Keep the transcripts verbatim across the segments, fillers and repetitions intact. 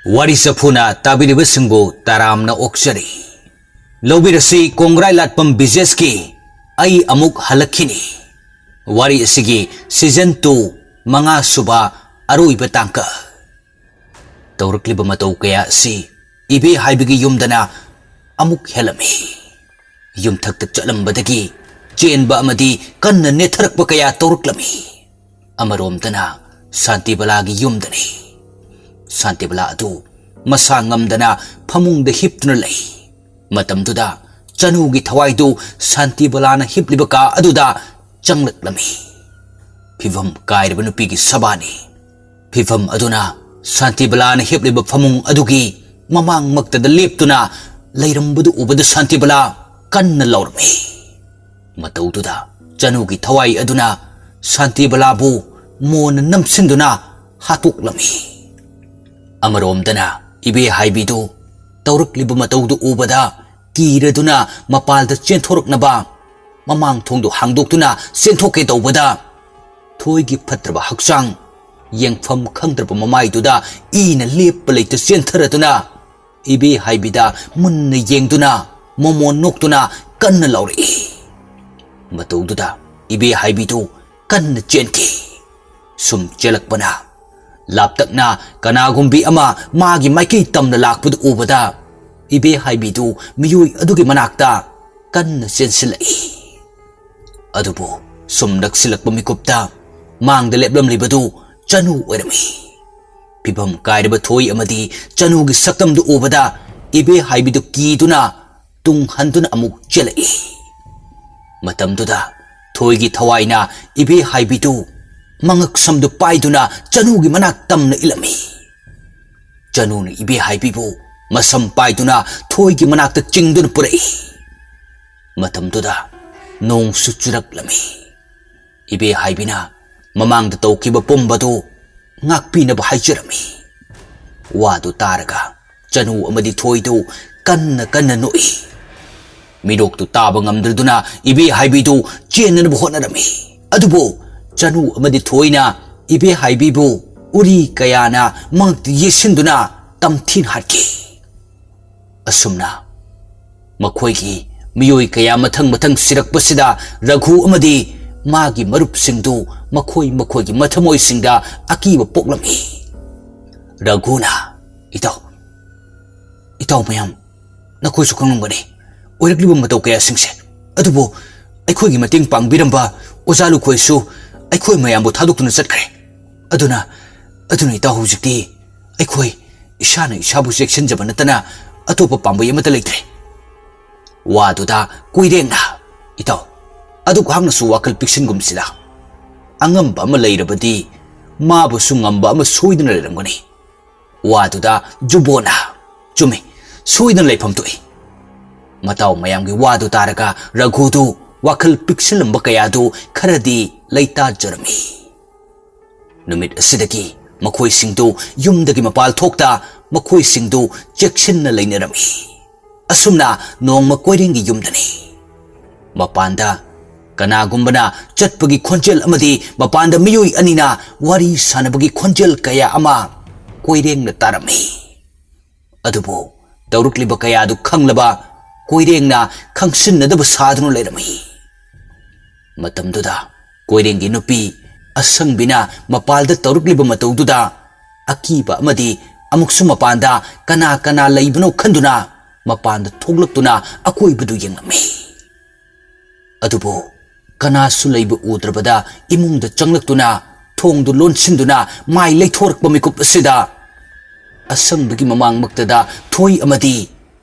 ꯋꯥꯔꯤ ꯆꯐꯨꯅ ꯇꯥꯕꯤꯔꯤꯕꯁꯤꯡꯕꯨ ꯇꯔꯥꯝꯅ ꯑꯣꯛꯆꯔꯤ꯫ ꯂꯧꯕꯤꯔꯁꯤ ꯀꯣꯡꯒ꯭ꯔꯥꯏ ꯂꯥꯠꯄꯝ ꯕꯤꯖꯦꯁꯀꯤ ꯑꯩ ꯑꯃꯨꯛ ꯍꯜꯂꯛꯈꯤꯅꯤ꯫ ꯋꯥꯔꯤ ꯑꯁꯤꯒꯤ season two ꯃꯉꯥ ꯁꯨꯕ ꯑꯔꯣꯏꯕ ꯇꯥꯡꯀꯛ꯫ ꯇꯧꯔꯛꯂꯤꯕ ꯃꯇꯧ ꯀꯌꯥ ꯑꯁꯤ ꯏꯕꯦ ꯍꯥꯏꯕꯤꯒꯤ ꯌꯨꯝꯗꯅ ꯑꯃꯨꯛ ꯍꯦꯜꯂꯝꯃꯤ꯫ ꯌꯨꯝꯊꯛꯇ ꯆꯠꯂꯝꯕꯗꯒꯤ ꯆꯦꯟꯕ ꯑꯃꯗꯤ ꯀꯟꯅ ꯅꯦꯠꯊꯔꯛꯄ ꯀꯌꯥ ꯇꯧꯔꯛꯂꯝꯃꯤ꯫ ꯑꯃꯔꯣꯝꯗꯅ ꯁꯥꯟꯇꯤꯕꯂꯥꯒꯤ ꯌꯨꯝꯗꯅꯤ꯫ ꯁꯥꯟꯇꯤꯕꯂꯥ ꯑꯗꯨ ꯃꯁꯥ ꯉꯝꯗꯅ ꯐꯃꯨꯡꯗ ꯍꯤꯞꯇꯨꯅ ꯂꯩ꯫ ꯃꯇꯝꯗꯨꯗ ꯆꯅꯨꯒꯤ ꯊꯋꯥꯏꯗꯨ ꯁꯥꯟꯇꯤꯕꯂꯥꯅ ꯍꯤꯞꯂꯤꯕ ꯀꯥ ꯑꯗꯨꯗ ꯆꯪꯂꯛꯂꯝꯃꯤ꯫ ꯐꯤꯚꯝ ꯀꯥꯏꯔꯕ ꯅꯨꯄꯤꯒꯤ ꯁꯕꯥꯅꯤ꯫ ꯐꯤꯚꯝ ꯑꯗꯨꯅ ꯁꯥꯟꯇꯤꯕꯂꯥꯅ ꯍꯤꯞꯂꯤꯕ ꯐꯃꯨꯡ ꯑꯗꯨꯒꯤ ꯃꯃꯥꯡꯃꯛꯇꯗ ꯂꯦꯞꯇꯨꯅ ꯂꯩꯔꯝꯕꯗꯨ ꯎꯕꯗ ꯁꯥꯟꯇꯤꯕꯂꯥ ꯀꯟꯅ ꯂꯥꯎꯔꯝꯃꯤ꯫ ꯃꯇꯧꯗꯨꯗ ꯆꯅꯨꯒꯤ ꯊꯋꯥꯏ ꯑꯗꯨꯅ ꯁꯥꯟꯇꯤꯕꯂꯥꯕꯨ ꯃꯣꯟꯅ ꯅꯝꯁꯤꯟꯗꯨꯅ ꯍꯥꯠꯇꯣꯛꯂꯝꯃꯤ꯫ ꯑꯃꯔꯣꯝꯗꯅ ꯏꯕꯦ ꯍꯥꯏꯕꯤꯗꯨ ꯇꯧꯔꯛꯂꯤꯕ ꯃꯇꯧꯗꯨ ꯎꯕꯗ ꯀꯤꯔꯗꯨꯅ ꯃꯄꯥꯜꯗ ꯆꯦꯟꯊꯣꯔꯛꯅꯕ ꯃꯃꯥꯡ ꯊꯣꯡꯗꯨ ꯍꯥꯡꯗꯣꯛꯇꯨꯅ ꯆꯦꯟꯊꯣꯛꯀꯦ ꯇꯧꯕꯗ, ꯊꯣꯏꯒꯤ ꯐꯠꯇ꯭ꯔꯕ ꯍꯛꯆꯥꯡ, ꯌꯦꯡꯐꯝ ꯈꯪꯗ꯭ꯔꯕ ꯃꯃꯥꯏꯗꯨꯗ ꯏꯅ ꯂꯦꯞꯄ ꯂꯩꯇ ꯆꯦꯟꯊꯔꯗꯨꯅ ꯏꯕꯦ ꯍꯥꯏꯕꯤꯗ ꯃꯨꯟꯅ ꯌꯦꯡꯗꯨꯅ ꯃꯣꯃꯣꯟ ꯅꯣꯛꯇꯨꯅ ꯀꯟꯅ ꯂꯥꯎꯔꯛꯏ꯫ ꯃꯇꯧꯗꯨꯗ ꯏꯕꯦ ꯍꯥꯏꯕꯤꯗꯨ ꯀꯟꯅ ꯆꯦꯟꯈꯤ꯫ ꯁꯨꯝ ꯆꯦꯜꯂꯛꯄꯅ ꯂꯥꯞꯇꯛꯅ ꯀꯅꯥꯒꯨꯝꯕꯤ ꯑꯃ ꯃꯥꯒꯤ ꯃꯥꯏꯀꯩ ꯇꯝꯅ ꯂꯥꯛꯄꯗꯨ ꯎꯕꯗ ꯏꯕꯦ ꯍꯥꯏꯕꯤꯗꯨ ꯃꯤꯑꯣꯏ ꯑꯗꯨꯒꯤ ꯃꯅꯥꯛꯇ ꯀꯟꯅ ꯆꯦꯟꯁꯤꯜꯂꯛꯏ꯫ ꯑꯗꯨꯕꯨ ꯁꯨꯝ ꯅꯛꯁꯤꯜꯂꯛꯄ ꯃꯤꯀꯨꯞꯇ ꯃꯥꯡꯗ ꯂꯦꯞꯂꯝꯂꯤꯕꯗꯨ ꯆꯅꯨ ꯑꯣꯏꯔꯝꯃꯤ꯫ ꯐꯤꯚꯝ ꯀꯥꯏꯔꯕ ꯊꯣꯏ ꯑꯃꯗꯤ ꯆꯅꯨꯒꯤ ꯁꯛꯇꯝꯗꯨ ꯎꯕꯗ ꯏꯕꯦ ꯍꯥꯏꯕꯤꯗꯨ ꯀꯤꯗꯨꯅ ꯇꯨꯡ ꯍꯟꯗꯨꯅ ꯑꯃꯨꯛ ꯆꯦꯜꯂꯛꯏ꯫ ꯃꯇꯝꯗꯨꯗ ꯊꯣꯏꯒꯤ ꯊꯋꯥꯏꯅ ꯏꯕꯦ ꯍꯥꯏꯕꯤꯗꯨ ꯃꯉꯛ ꯁꯝꯗꯨ ꯄꯥꯏꯗꯨꯅ ꯆꯅꯨꯒꯤ ꯃꯅꯥꯛ ꯇꯝꯅ ꯏꯜꯂꯝꯃꯤ꯫ ꯆꯅꯨꯅ ꯏꯕꯦ ꯍꯥꯏꯕꯤꯕꯨ ꯃꯁꯝ ꯄꯥꯏꯗꯨꯅ ꯊꯣꯏꯒꯤ ꯃꯅꯥꯛꯇ ꯆꯤꯡꯗꯨꯅ ꯄꯨꯔꯛꯏ꯫ ꯃꯇꯝꯗꯨꯗ ꯅꯣꯡꯁꯨ ꯆꯨꯔꯛꯂꯝꯃꯤ꯫ ꯏꯕꯦ ꯍꯥꯏꯕꯤꯅ ꯃꯃꯥꯡꯗ ꯇꯧꯈꯤꯕ ꯄꯨꯝꯕꯗꯨ ꯉꯥꯛꯄꯤꯅꯕ ꯍꯥꯏꯖꯔꯝꯃꯤ꯫ ꯋꯥꯗꯨ ꯇꯥꯔꯒ ꯆꯅꯨ ꯑꯃꯗꯤ ꯊꯣꯏꯗꯨ ꯀꯟꯅ ꯀꯟꯅ ꯅꯣꯛꯏ꯫ ꯃꯤꯅꯣꯛꯇꯨ ꯇꯥꯕ ꯉꯝꯗ꯭ꯔꯗꯨꯅ ꯏꯕꯦ ꯍꯥꯏꯕꯤꯗꯨ ꯆꯦꯟꯅꯅꯕ ꯍꯣꯠꯅꯔꯝꯃꯤ꯫ ꯑꯗꯨꯕꯨ ꯆꯅꯨ ꯑꯃꯗꯤ ꯊꯣꯏꯅ ꯏꯕꯦ ꯍꯥꯏꯕꯤꯕꯨ ꯎꯔꯤ ꯀꯌꯥꯅ ꯃꯉꯛꯇ ꯌꯦꯠꯁꯤꯟꯗꯨꯅ ꯇꯝꯊꯤꯅ ꯍꯥꯠꯈꯤ꯫ ꯑꯁꯨꯝꯅ ꯃꯈꯣꯏꯒꯤ ꯃꯤꯑꯣꯏ ꯀꯌꯥ ꯃꯊꯪ ꯃꯊꯪ ꯁꯤꯔꯛꯄꯁꯤꯗ ꯔꯘꯨ ꯑꯃꯗꯤ ꯃꯥꯒꯤ ꯃꯔꯨꯞꯁꯤꯡꯗꯨ ꯃꯈꯣꯏ ꯃꯈꯣꯏꯒꯤ ꯃꯊꯃꯣꯏꯁꯤꯡꯗ ꯑꯀꯤꯕ ꯄꯣꯛꯂꯝꯃꯤ꯫ ꯔꯘꯨꯅ, "ꯏꯇꯥꯎ, ꯏꯇꯥꯎ ꯃꯌꯥꯝ, ꯅꯈꯣꯏꯁꯨ ꯈꯪꯂꯝꯒꯅꯤ ꯑꯣꯏꯔꯛꯂꯤꯕ ꯃꯇꯧ ꯀꯌꯥꯁꯤꯡꯁꯦ꯫ ꯑꯗꯨꯕꯨ ꯑꯩꯈꯣꯏꯒꯤ ꯃꯇꯦꯡ ꯄꯥꯡꯕꯤꯔꯝꯕ ꯑꯣꯖꯥ ꯂꯨꯈꯣꯏꯁꯨ ꯑꯩꯈꯣꯏ ꯃꯌꯥꯝꯕꯨ ꯊꯥꯗꯣꯛꯇꯨꯅ ꯆꯠꯈ꯭ꯔꯦ꯫ ꯑꯗꯨꯅ, ꯑꯗꯨꯅ ꯏꯇꯥꯎ, ꯍꯧꯖꯤꯛꯇꯤ ꯑꯩꯈꯣꯏ ꯏꯁꯥꯅ ꯏꯁꯥꯕꯨ ꯆꯦꯛꯁꯤꯟꯖꯕ ꯅꯠꯇꯅ ꯑꯇꯣꯞꯄ ꯄꯥꯝꯕꯩ ꯑꯃꯠꯇ ꯂꯩꯇ꯭ꯔꯦ"꯫ ꯋꯥꯗꯨꯗ ꯀꯣꯏꯔꯦꯡꯅ, "ꯏꯇꯥꯎ, ꯑꯗꯨꯛ ꯍꯥꯛꯅꯁꯨ ꯋꯥꯈꯜ ꯄꯤꯛꯁꯤꯟꯒꯨꯝꯁꯤꯗ꯫ ꯑꯉꯝꯕ ꯑꯃ ꯂꯩꯔꯕꯗꯤ ꯃꯥꯕꯨꯁꯨ ꯉꯝꯕ ꯑꯃ ꯁꯣꯏꯗꯅ ꯂꯩꯔꯝꯒꯅꯤ"꯫ ꯋꯥꯗꯨꯗ ꯖꯨꯕꯣꯅ, "ꯆꯨꯝꯃꯤ, ꯁꯣꯏꯗꯅ ꯂꯩꯐꯝ ꯊꯣꯛꯏ"꯫ ꯃꯇꯥꯎ ꯃꯌꯥꯝꯒꯤ ꯋꯥꯗꯨ ꯇꯥꯔꯒ ꯔꯘꯨꯗꯨ ꯋꯥꯈꯜ ꯄꯤꯛꯁꯤꯜꯂꯝꯕ ꯀꯌꯥꯗꯨ ꯈꯔꯗꯤ ꯂꯩꯇꯥꯖꯔꯝꯃꯤ꯫ ꯅꯨꯃꯤꯠ ꯑꯁꯤꯗꯒꯤ ꯃꯈꯣꯏꯁꯤꯡꯗꯨ ꯌꯨꯝꯗꯒꯤ ꯃꯄꯥꯜ ꯊꯣꯛꯇ ꯃꯈꯣꯏꯁꯤꯡꯗꯨ ꯆꯦꯛꯁꯤꯟꯅ ꯂꯩꯅꯔꯝꯃꯤ꯫ ꯑꯁꯨꯝꯅ ꯅꯣꯡꯃ ꯀꯣꯏꯔꯦꯡꯒꯤ ꯌꯨꯝꯗꯅꯤ꯫ ꯃꯄꯥꯟꯗ ꯀꯅꯥꯒꯨꯝꯕꯅ ꯆꯠꯄꯒꯤ ꯈꯣꯟꯖꯦꯜ ꯑꯃꯗꯤ ꯃꯄꯥꯟꯗ ꯃꯤꯑꯣꯏ ꯑꯅꯤꯅ ꯋꯥꯔꯤ ꯁꯥꯟꯅꯕꯒꯤ ꯈꯣꯟꯖꯦꯜ ꯀꯌꯥ ꯑꯃ ꯀꯣꯏꯔꯦꯡꯅ ꯇꯥꯔꯝꯃꯤ꯫ ꯑꯗꯨꯕꯨ ꯇꯧꯔꯛꯂꯤꯕ ꯀꯌꯥꯗꯨ ꯈꯪꯂꯕ ꯀꯣꯏꯔꯦꯡꯅ ꯈꯪꯁꯤꯟꯅꯗꯕ ꯁꯥꯗꯨꯅ ꯂꯩꯔꯝꯃꯤ꯫ ꯃꯇꯝꯗꯨꯗ ꯀꯣꯏꯔꯦꯡꯒꯤ ꯅꯨꯄꯤ ꯑꯁꯪꯕꯤꯅ ꯃꯄꯥꯜꯗ ꯇꯧꯔꯛꯂꯤꯕ ꯃꯇꯧꯗꯨꯗ ꯑꯀꯤꯕ ꯑꯃꯗꯤ ꯑꯃꯨꯛꯁꯨ ꯃꯄꯥꯟꯗ ꯀꯅꯥ ꯀꯅꯥ ꯂꯩꯕꯅꯣ ꯈꯟꯗꯨꯅ ꯃꯄꯥꯟꯗ ꯊꯣꯛꯂꯛꯇꯨꯅ ꯑꯀꯣꯏꯕꯗꯨ ꯌꯦꯡꯂꯝꯃꯤ꯫ ꯑꯗꯨꯕꯨ ꯀꯅꯥꯁꯨ ꯂꯩꯕ ꯎꯗ꯭ꯔꯕꯗ ꯏꯃꯨꯡꯗ ꯆꯪꯂꯛꯇꯨꯅ ꯊꯣꯡꯗꯨ ꯂꯣꯟꯁꯤꯟꯗꯨꯅ ꯃꯥꯏ ꯂꯩꯊꯣꯔꯛꯄ ꯃꯤꯀꯨꯞ ꯑꯁꯤꯗ ꯑꯁꯪꯕꯒꯤ ꯃꯃꯥꯡꯃꯛꯇꯗ ꯊꯣꯏ ꯑꯃꯗꯤ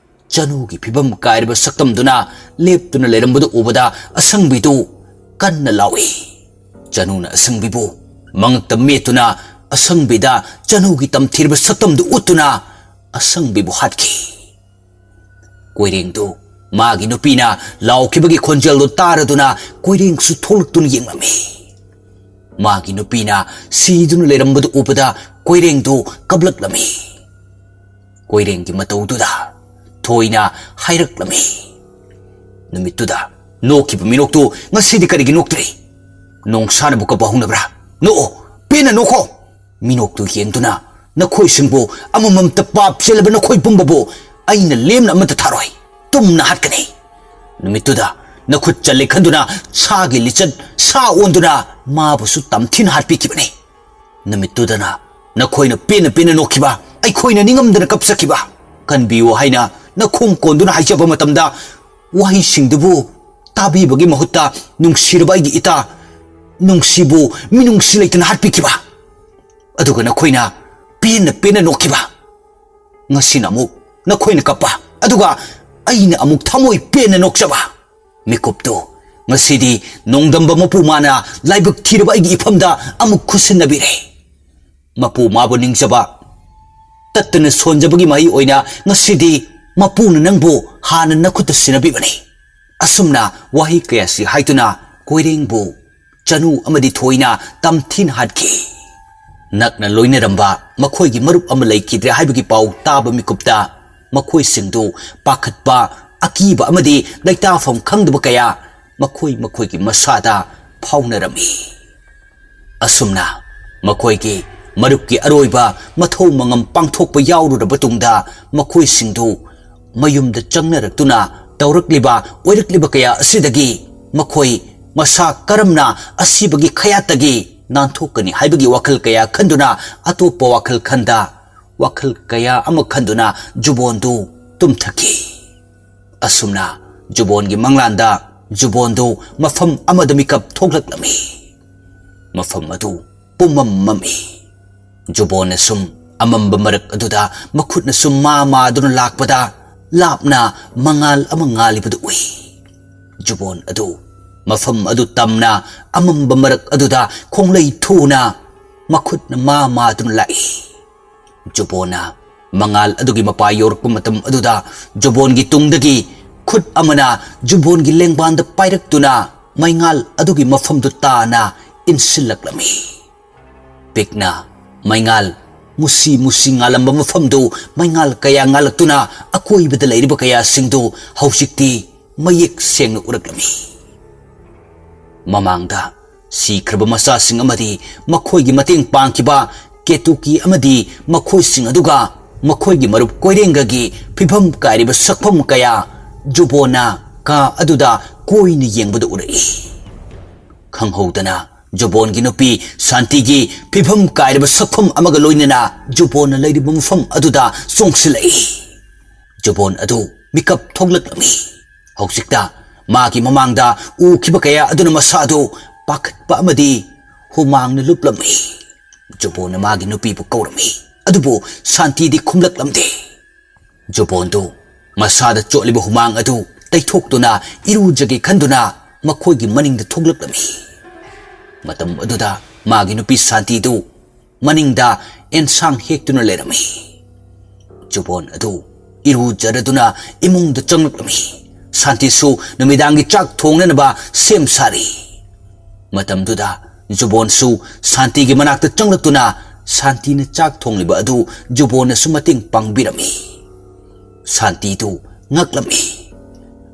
ꯆꯅꯨꯒꯤ ꯐꯤꯕꯝ ꯀꯥꯏꯔꯕ ꯁꯛꯇꯝꯗꯨꯅ ꯂꯦꯞꯇꯨꯅ ꯂꯩꯔꯝꯕꯗꯨ ꯎꯕꯗ ꯑꯁꯪꯕꯤꯗꯨ ꯀꯟꯅ ꯂꯥꯎꯏ꯫ ꯆꯅꯨꯅ ꯑꯁꯪꯕꯤꯕꯨ ꯃꯉꯛꯇ ꯃꯦꯠꯇꯨꯅ ꯑꯁꯪꯕꯤꯗ ꯆꯅꯨꯒꯤ ꯇꯝꯊꯤꯔꯕ ꯁꯛꯇꯝꯗꯨ ꯎꯠꯇꯨꯅ ꯑꯁꯪꯕꯤꯕꯨ ꯍꯥꯠꯈꯤ꯫ ꯀꯣꯏꯔꯦꯡꯗꯨ ꯃꯥꯒꯤ ꯅꯨꯄꯤꯅ ꯂꯥꯎꯈꯤꯕꯒꯤ ꯈꯣꯟꯖꯦꯜꯗꯨ ꯇꯥꯔꯗꯨꯅ ꯀꯣꯏꯔꯦꯡꯁꯨ ꯊꯣꯛꯂꯛꯇꯨꯅ ꯌꯦꯡꯂꯝꯃꯤ꯫ ꯃꯥꯒꯤ ꯅꯨꯄꯤꯅ ꯁꯤꯗꯨꯅ ꯂꯩꯔꯝꯕꯗꯨ ꯎꯕꯗ ꯀꯣꯏꯔꯦꯡꯗꯨ ꯀꯞꯂꯛꯂꯝꯃꯤ꯫ ꯀꯣꯏꯔꯦꯡꯒꯤ ꯃꯇꯧꯗꯨꯗ ꯊꯣꯏꯅ ꯍꯥꯏꯔꯛꯂꯝꯃꯤ, "ꯅꯨꯃꯤꯠꯇꯨꯗ ꯅꯣꯛꯈꯤꯕ ꯃꯤꯅꯣꯛꯇꯨ ꯉꯁꯤꯗꯤ ꯀꯔꯤꯒꯤ ꯅꯣꯛꯇ꯭ꯔꯤ? ꯅꯣꯡꯁꯥꯅꯕꯨ ꯀꯞꯄ ꯍꯧꯅꯕ꯭ꯔꯥ? ꯅꯣꯛꯑꯣ, ꯄꯦꯟꯅ ꯅꯣꯛꯈꯣ!" ꯃꯤꯅꯣꯛꯇꯨ ꯌꯦꯡꯗꯨꯅ ꯅꯈꯣꯏꯁꯤꯡꯕꯨ ꯑꯃꯃꯝꯇ ꯄꯥꯞ ꯆꯦꯜꯂꯕ ꯅꯈꯣꯏ ꯄꯨꯝꯕꯕꯨ ꯑꯩꯅ ꯂꯦꯝꯅ ꯑꯃꯠꯇ ꯊꯥꯔꯣꯏ, ꯇꯨꯝꯅ ꯍꯥꯠꯀꯅꯤ꯫ ꯅꯨꯃꯤꯠꯇꯨꯗ ꯅꯈꯨꯠ ꯆꯠꯂꯦ ꯈꯟꯗꯨꯅ ꯁꯥꯒꯤ ꯂꯤꯆꯠ ꯁꯥ ꯑꯣꯟꯗꯨꯅ ꯃꯥꯕꯨꯁꯨ ꯇꯝꯊꯤꯅ ꯍꯥꯠꯄꯤꯈꯤꯕꯅꯤ꯫ ꯅꯨꯃꯤꯠꯇꯨꯗꯅ ꯅꯈꯣꯏꯅ ꯄꯦꯟꯅ ꯄꯦꯟꯅ ꯅꯣꯛꯈꯤꯕ, ꯑꯩꯈꯣꯏꯅ ꯅꯤꯡꯉꯝꯗꯅ ꯀꯞꯆꯈꯤꯕ꯫ "ꯀꯟꯕꯤꯌꯨ" ꯍꯥꯏꯅ ꯅꯈꯣꯡ ꯀꯣꯟꯗꯨꯅ ꯍꯥꯏꯖꯕ ꯃꯇꯝꯗ, ꯋꯥꯍꯩꯁꯤꯡꯗꯨꯕꯨ ꯇꯥꯕꯤꯕꯒꯤ ꯃꯍꯨꯠꯇ, "ꯅꯨꯡꯁꯤꯔꯕ ꯑꯩꯒꯤ ꯏꯇꯥ, ꯅꯨꯡꯁꯤꯕꯨ ꯃꯤꯅꯨꯡꯁꯤ ꯂꯩꯇꯅ ꯍꯥꯠꯄꯤꯈꯤꯕ"꯫ ꯑꯗꯨꯒ ꯅꯈꯣꯏꯅ ꯄꯦꯟꯅ ꯄꯦꯟꯅ ꯅꯣꯛꯈꯤꯕ꯫ ꯉꯁꯤꯅ ꯑꯃꯨꯛ ꯅꯈꯣꯏꯅ ꯀꯞꯄ, ꯑꯗꯨꯒ ꯑꯩꯅ ꯑꯃꯨꯛ ꯊꯃꯣꯏ ꯄꯦꯟꯅ ꯅꯣꯛꯆꯕ꯫ ꯃꯤꯀꯨꯞꯇꯨ ꯉꯁꯤꯗꯤ ꯅꯣꯡꯗꯝꯕ ꯃꯄꯨ ꯃꯥꯅ ꯂꯥꯏꯕꯛ ꯊꯤꯔꯕ ꯑꯩꯒꯤ ꯏꯐꯝꯗ ꯑꯃꯨꯛ ꯈꯨꯠꯁꯤꯟꯅꯕꯤꯔꯦ꯫ ꯃꯄꯨ ꯃꯥꯕꯨ ꯅꯤꯡꯖꯕ ꯇꯠꯇꯅ ꯁꯣꯟꯖꯕꯒꯤ ꯃꯍꯩ ꯑꯣꯏꯅ ꯉꯁꯤꯗꯤ ꯃꯄꯨꯅ ꯅꯪꯕꯨ ꯍꯥꯟꯅ ꯅꯈꯨꯠꯇ ꯁꯤꯟꯅꯕꯤꯕꯅꯤ꯫ ꯑꯁꯨꯝꯅ ꯋꯥꯍꯩ ꯀꯌꯥꯁꯤ ꯍꯥꯏꯗꯨꯅ ꯀꯣꯏꯔꯦꯡꯕꯨ ꯆꯅꯨ ꯑꯃꯗꯤ ꯊꯣꯏꯅ ꯇꯝꯊꯤꯅ ꯍꯥꯠꯈꯤ꯫ ꯅꯛꯅ ꯂꯣꯏꯅꯔꯝꯕ ꯃꯈꯣꯏꯒꯤ ꯃꯔꯨꯞ ꯑꯃ ꯂꯩꯈꯤꯗ꯭ꯔꯦ ꯍꯥꯏꯕꯒꯤ ꯄꯥꯎ ꯇꯥꯕ ꯃꯤꯀꯨꯞꯇ ꯃꯈꯣꯏꯁꯤꯡꯗꯨ ꯄꯥꯈꯠꯄ, ꯑꯀꯤꯕ ꯑꯃꯗꯤ ꯂꯩꯇꯥꯐꯝ ꯈꯪꯗꯕ ꯀꯌꯥ ꯃꯈꯣꯏ ꯃꯈꯣꯏꯒꯤ ꯃꯁꯥꯗ ꯐꯥꯎꯅꯔꯝꯃꯤ꯫ ꯑꯁꯨꯝꯅ ꯃꯈꯣꯏꯒꯤ ꯃꯔꯨꯞꯀꯤ ꯑꯔꯣꯏꯕ ꯃꯊꯧ ꯃꯉꯝ ꯄꯥꯡꯊꯣꯛꯄ ꯌꯥꯎꯔꯨꯔꯕ ꯇꯨꯡꯗ ꯃꯈꯣꯏꯁꯤꯡꯗꯨ ꯃꯌꯨꯝꯗ ꯆꯪꯅꯔꯛꯇꯨꯅ ꯇꯧꯔꯛꯂꯤꯕ ꯑꯣꯏꯔꯛꯂꯤꯕ ꯀꯌꯥ ꯑꯁꯤꯗꯒꯤ ꯃꯈꯣꯏ ꯃꯁꯥ ꯀꯔꯝꯅ ꯑꯁꯤꯕꯒꯤ ꯈꯌꯥꯠꯇꯒꯤ ꯅꯥꯟꯊꯣꯛꯀꯅꯤ ꯍꯥꯏꯕꯒꯤ ꯋꯥꯈꯜ ꯀꯌꯥ ꯈꯟꯗꯨꯅ ꯑꯇꯣꯞꯄ ꯋꯥꯈꯜ ꯈꯟꯗ, ꯋꯥꯈꯜ ꯀꯌꯥ ꯑꯃ ꯈꯟꯗꯨꯅ ꯖꯨꯕꯣꯟꯗꯨ ꯇꯨꯝꯊꯈꯤ꯫ ꯑꯁꯨꯝꯅ ꯖꯨꯕꯣꯟꯒꯤ ꯃꯪꯂꯥꯟꯗ ꯖꯨꯕꯣꯟꯗꯨ ꯃꯐꯝ ꯑꯃꯗ ꯃꯤꯀꯞ ꯊꯣꯛꯂꯛꯂꯝꯃꯤ꯫ ꯃꯐꯝ ꯑꯗꯨ ꯄꯨꯝꯃꯝ ꯃꯝꯃꯤ꯫ ꯖꯨꯕꯣꯟꯅ ꯁꯨꯝ ꯑꯃꯝꯕ ꯃꯔꯛ ꯑꯗꯨꯗ ꯃꯈꯨꯠꯅ ꯁꯨꯝ ꯃꯥ ꯃꯥꯗꯨꯅ ꯂꯥꯛꯄꯗ ꯂꯥꯞꯅ ꯃꯉꯥꯜ ꯑꯃ ꯉꯥꯜꯂꯤꯕꯗꯨ ꯎꯏ꯫ ꯖꯨꯕꯣꯟ ꯑꯗꯨ ꯃꯐꯝ ꯑꯗꯨ ꯇꯝꯅ ꯑꯃꯝꯕ ꯃꯔꯛ ꯑꯗꯨꯗ ꯈꯣꯡꯂꯩ ꯊꯨꯅ ꯃꯈꯨꯠꯅ ꯃꯥ ꯃꯥꯗꯨꯅ ꯂꯥꯛꯏ꯫ ꯖꯨꯕꯣꯟꯅ ꯃꯉꯥꯜ ꯑꯗꯨꯒꯤ ꯃꯄꯥ ꯌꯧꯔꯛꯄ ꯃꯇꯝ ꯑꯗꯨꯗ ꯖꯨꯕꯣꯟꯒꯤ ꯇꯨꯡꯗꯒꯤ ꯈꯨꯠ ꯑꯃꯅ ꯖꯨꯕꯣꯟꯒꯤ ꯂꯦꯡꯕꯥꯟꯗ ꯄꯥꯏꯔꯛꯇꯨꯅ ꯃꯩꯉꯥꯜ ꯑꯗꯨꯒꯤ ꯃꯐꯝꯗꯨ ꯇꯥꯅ ꯏꯟꯁꯤꯜꯂꯛꯂꯝꯃꯤ꯫ ꯄꯤꯛꯅ ꯃꯩꯉꯥꯜ ꯃꯨꯁꯤ ꯃꯨꯁꯤ ꯉꯥꯜꯂꯝꯕ ꯃꯐꯝꯗꯨ ꯃꯩꯉꯥꯜ ꯀꯌꯥ ꯉꯥꯜꯂꯛꯇꯨꯅ ꯑꯀꯣꯏꯕꯗ ꯂꯩꯔꯤꯕ ꯀꯌꯥꯁꯤꯡꯗꯨ ꯍꯧꯖꯤꯛꯇꯤ ꯃꯌꯦꯛ ꯁꯦꯡꯅ ꯎꯔꯛꯂꯝꯃꯤ꯫ ꯃꯃꯥꯡꯗ ꯁꯤꯈ꯭ꯔꯕ ꯃꯆꯥꯁꯤꯡ ꯑꯃꯗꯤ ꯃꯈꯣꯏꯒꯤ ꯃꯇꯦꯡ ꯄꯥꯡꯈꯤꯕ ꯀꯦꯇꯨꯀꯤ ꯑꯃꯗꯤ ꯃꯈꯣꯏꯁꯤꯡ ꯑꯗꯨꯒ ꯃꯈꯣꯏꯒꯤ ꯃꯔꯨꯞ ꯀꯣꯏꯔꯦꯡꯒꯒꯤ ꯐꯤꯕꯝ ꯀꯥꯏꯔꯤꯕ ꯁꯛꯐꯝ ꯀꯌꯥ ꯖꯨꯕꯣꯟꯅ ꯀꯥ ꯑꯗꯨꯗ ꯀꯣꯏꯅ ꯌꯦꯡꯕꯗ ꯎꯔꯛꯏ꯫ ꯈꯪꯍꯧꯗꯅ ꯖꯨꯕꯣꯟꯒꯤ ꯅꯨꯄꯤ ꯁꯥꯟꯇꯤꯒꯤ ꯐꯤꯕꯝ ꯀꯥꯏꯔꯕ ꯁꯛꯐꯝ ꯑꯃꯒ ꯂꯣꯏꯅꯅ ꯖꯨꯕꯣꯟꯅ ꯂꯩꯔꯤꯕ ꯃꯐꯝ ꯑꯗꯨꯗ ꯆꯣꯡꯁꯤꯜꯂꯛꯏ꯫ ꯖꯨꯕꯣꯟ ꯑꯗꯨ ꯃꯤꯀꯞ ꯊꯣꯛꯂꯛꯂꯝꯃꯤ꯫ ꯍꯧꯖꯤꯛꯇ ꯃꯥꯒꯤ ꯃꯃꯥꯡꯗ ꯎꯈꯤꯕ ꯀꯌꯥ ꯑꯗꯨꯅ ꯃꯁꯥꯗꯨ ꯄꯥꯈꯠꯄ ꯑꯃꯗꯤ ꯍꯨꯃꯥꯡꯅ ꯂꯨꯞꯂꯝꯃꯤ꯫ ꯖꯨꯕꯣꯟꯅ ꯃꯥꯒꯤ ꯅꯨꯄꯤꯕꯨ ꯀꯧꯔꯝꯃꯤ, ꯑꯗꯨꯕꯨ ꯁꯥꯟꯇꯤꯗꯤ ꯈꯨꯝꯂꯛꯂꯝꯗꯦ꯫ ꯖꯨꯕꯣꯟꯗꯨ ꯃꯁꯥꯗ ꯆꯣꯠꯂꯤꯕ ꯍꯨꯃꯥꯡ ꯑꯗꯨ ꯇꯩꯊꯣꯛꯇꯨꯅ ꯏꯔꯨꯖꯒꯦ ꯈꯟꯗꯨꯅ ꯃꯈꯣꯏꯒꯤ ꯃꯅꯤꯡꯗ ꯊꯣꯛꯂꯛꯂꯝꯃꯤ꯫ ꯃꯇꯝ ꯑꯗꯨꯗ ꯃꯥꯒꯤ ꯅꯨꯄꯤ ꯁꯥꯟꯇꯤꯗꯨ ꯃꯅꯤꯡꯗ ꯑꯦꯟꯁꯥꯡ ꯍꯦꯛꯇꯨꯅ ꯂꯩꯔꯝꯃꯤ꯫ ꯖꯨꯕꯣꯟ ꯑꯗꯨ ꯏꯔꯨꯖꯔꯗꯨꯅ ꯏꯃꯨꯡꯗ ꯆꯪꯂꯛꯂꯝꯃꯤ꯫ ꯁꯥꯟꯇꯤꯁꯨ ꯅꯨꯃꯤꯗꯥꯡꯒꯤ ꯆꯥꯛ ꯊꯣꯡꯅꯅꯕ ꯁꯦꯝ ꯁꯥꯔꯤ꯫ ꯃꯇꯝꯗꯨꯗ ꯖꯨꯕꯣꯟꯁꯨ ꯁꯥꯟꯇꯤꯒꯤ ꯃꯅꯥꯛꯇ ꯆꯪꯂꯛꯇꯨꯅ ꯁꯥꯟꯇꯤꯅ ꯆꯥꯛ ꯊꯣꯡꯂꯤꯕ ꯑꯗꯨ ꯖꯨꯕꯣꯟꯅꯁꯨ ꯃꯇꯦꯡ ꯄꯥꯡꯕꯤꯔꯝꯃꯤ꯫ ꯁꯥꯟꯇꯤꯗꯨ ꯉꯛꯂꯝꯃꯤ꯫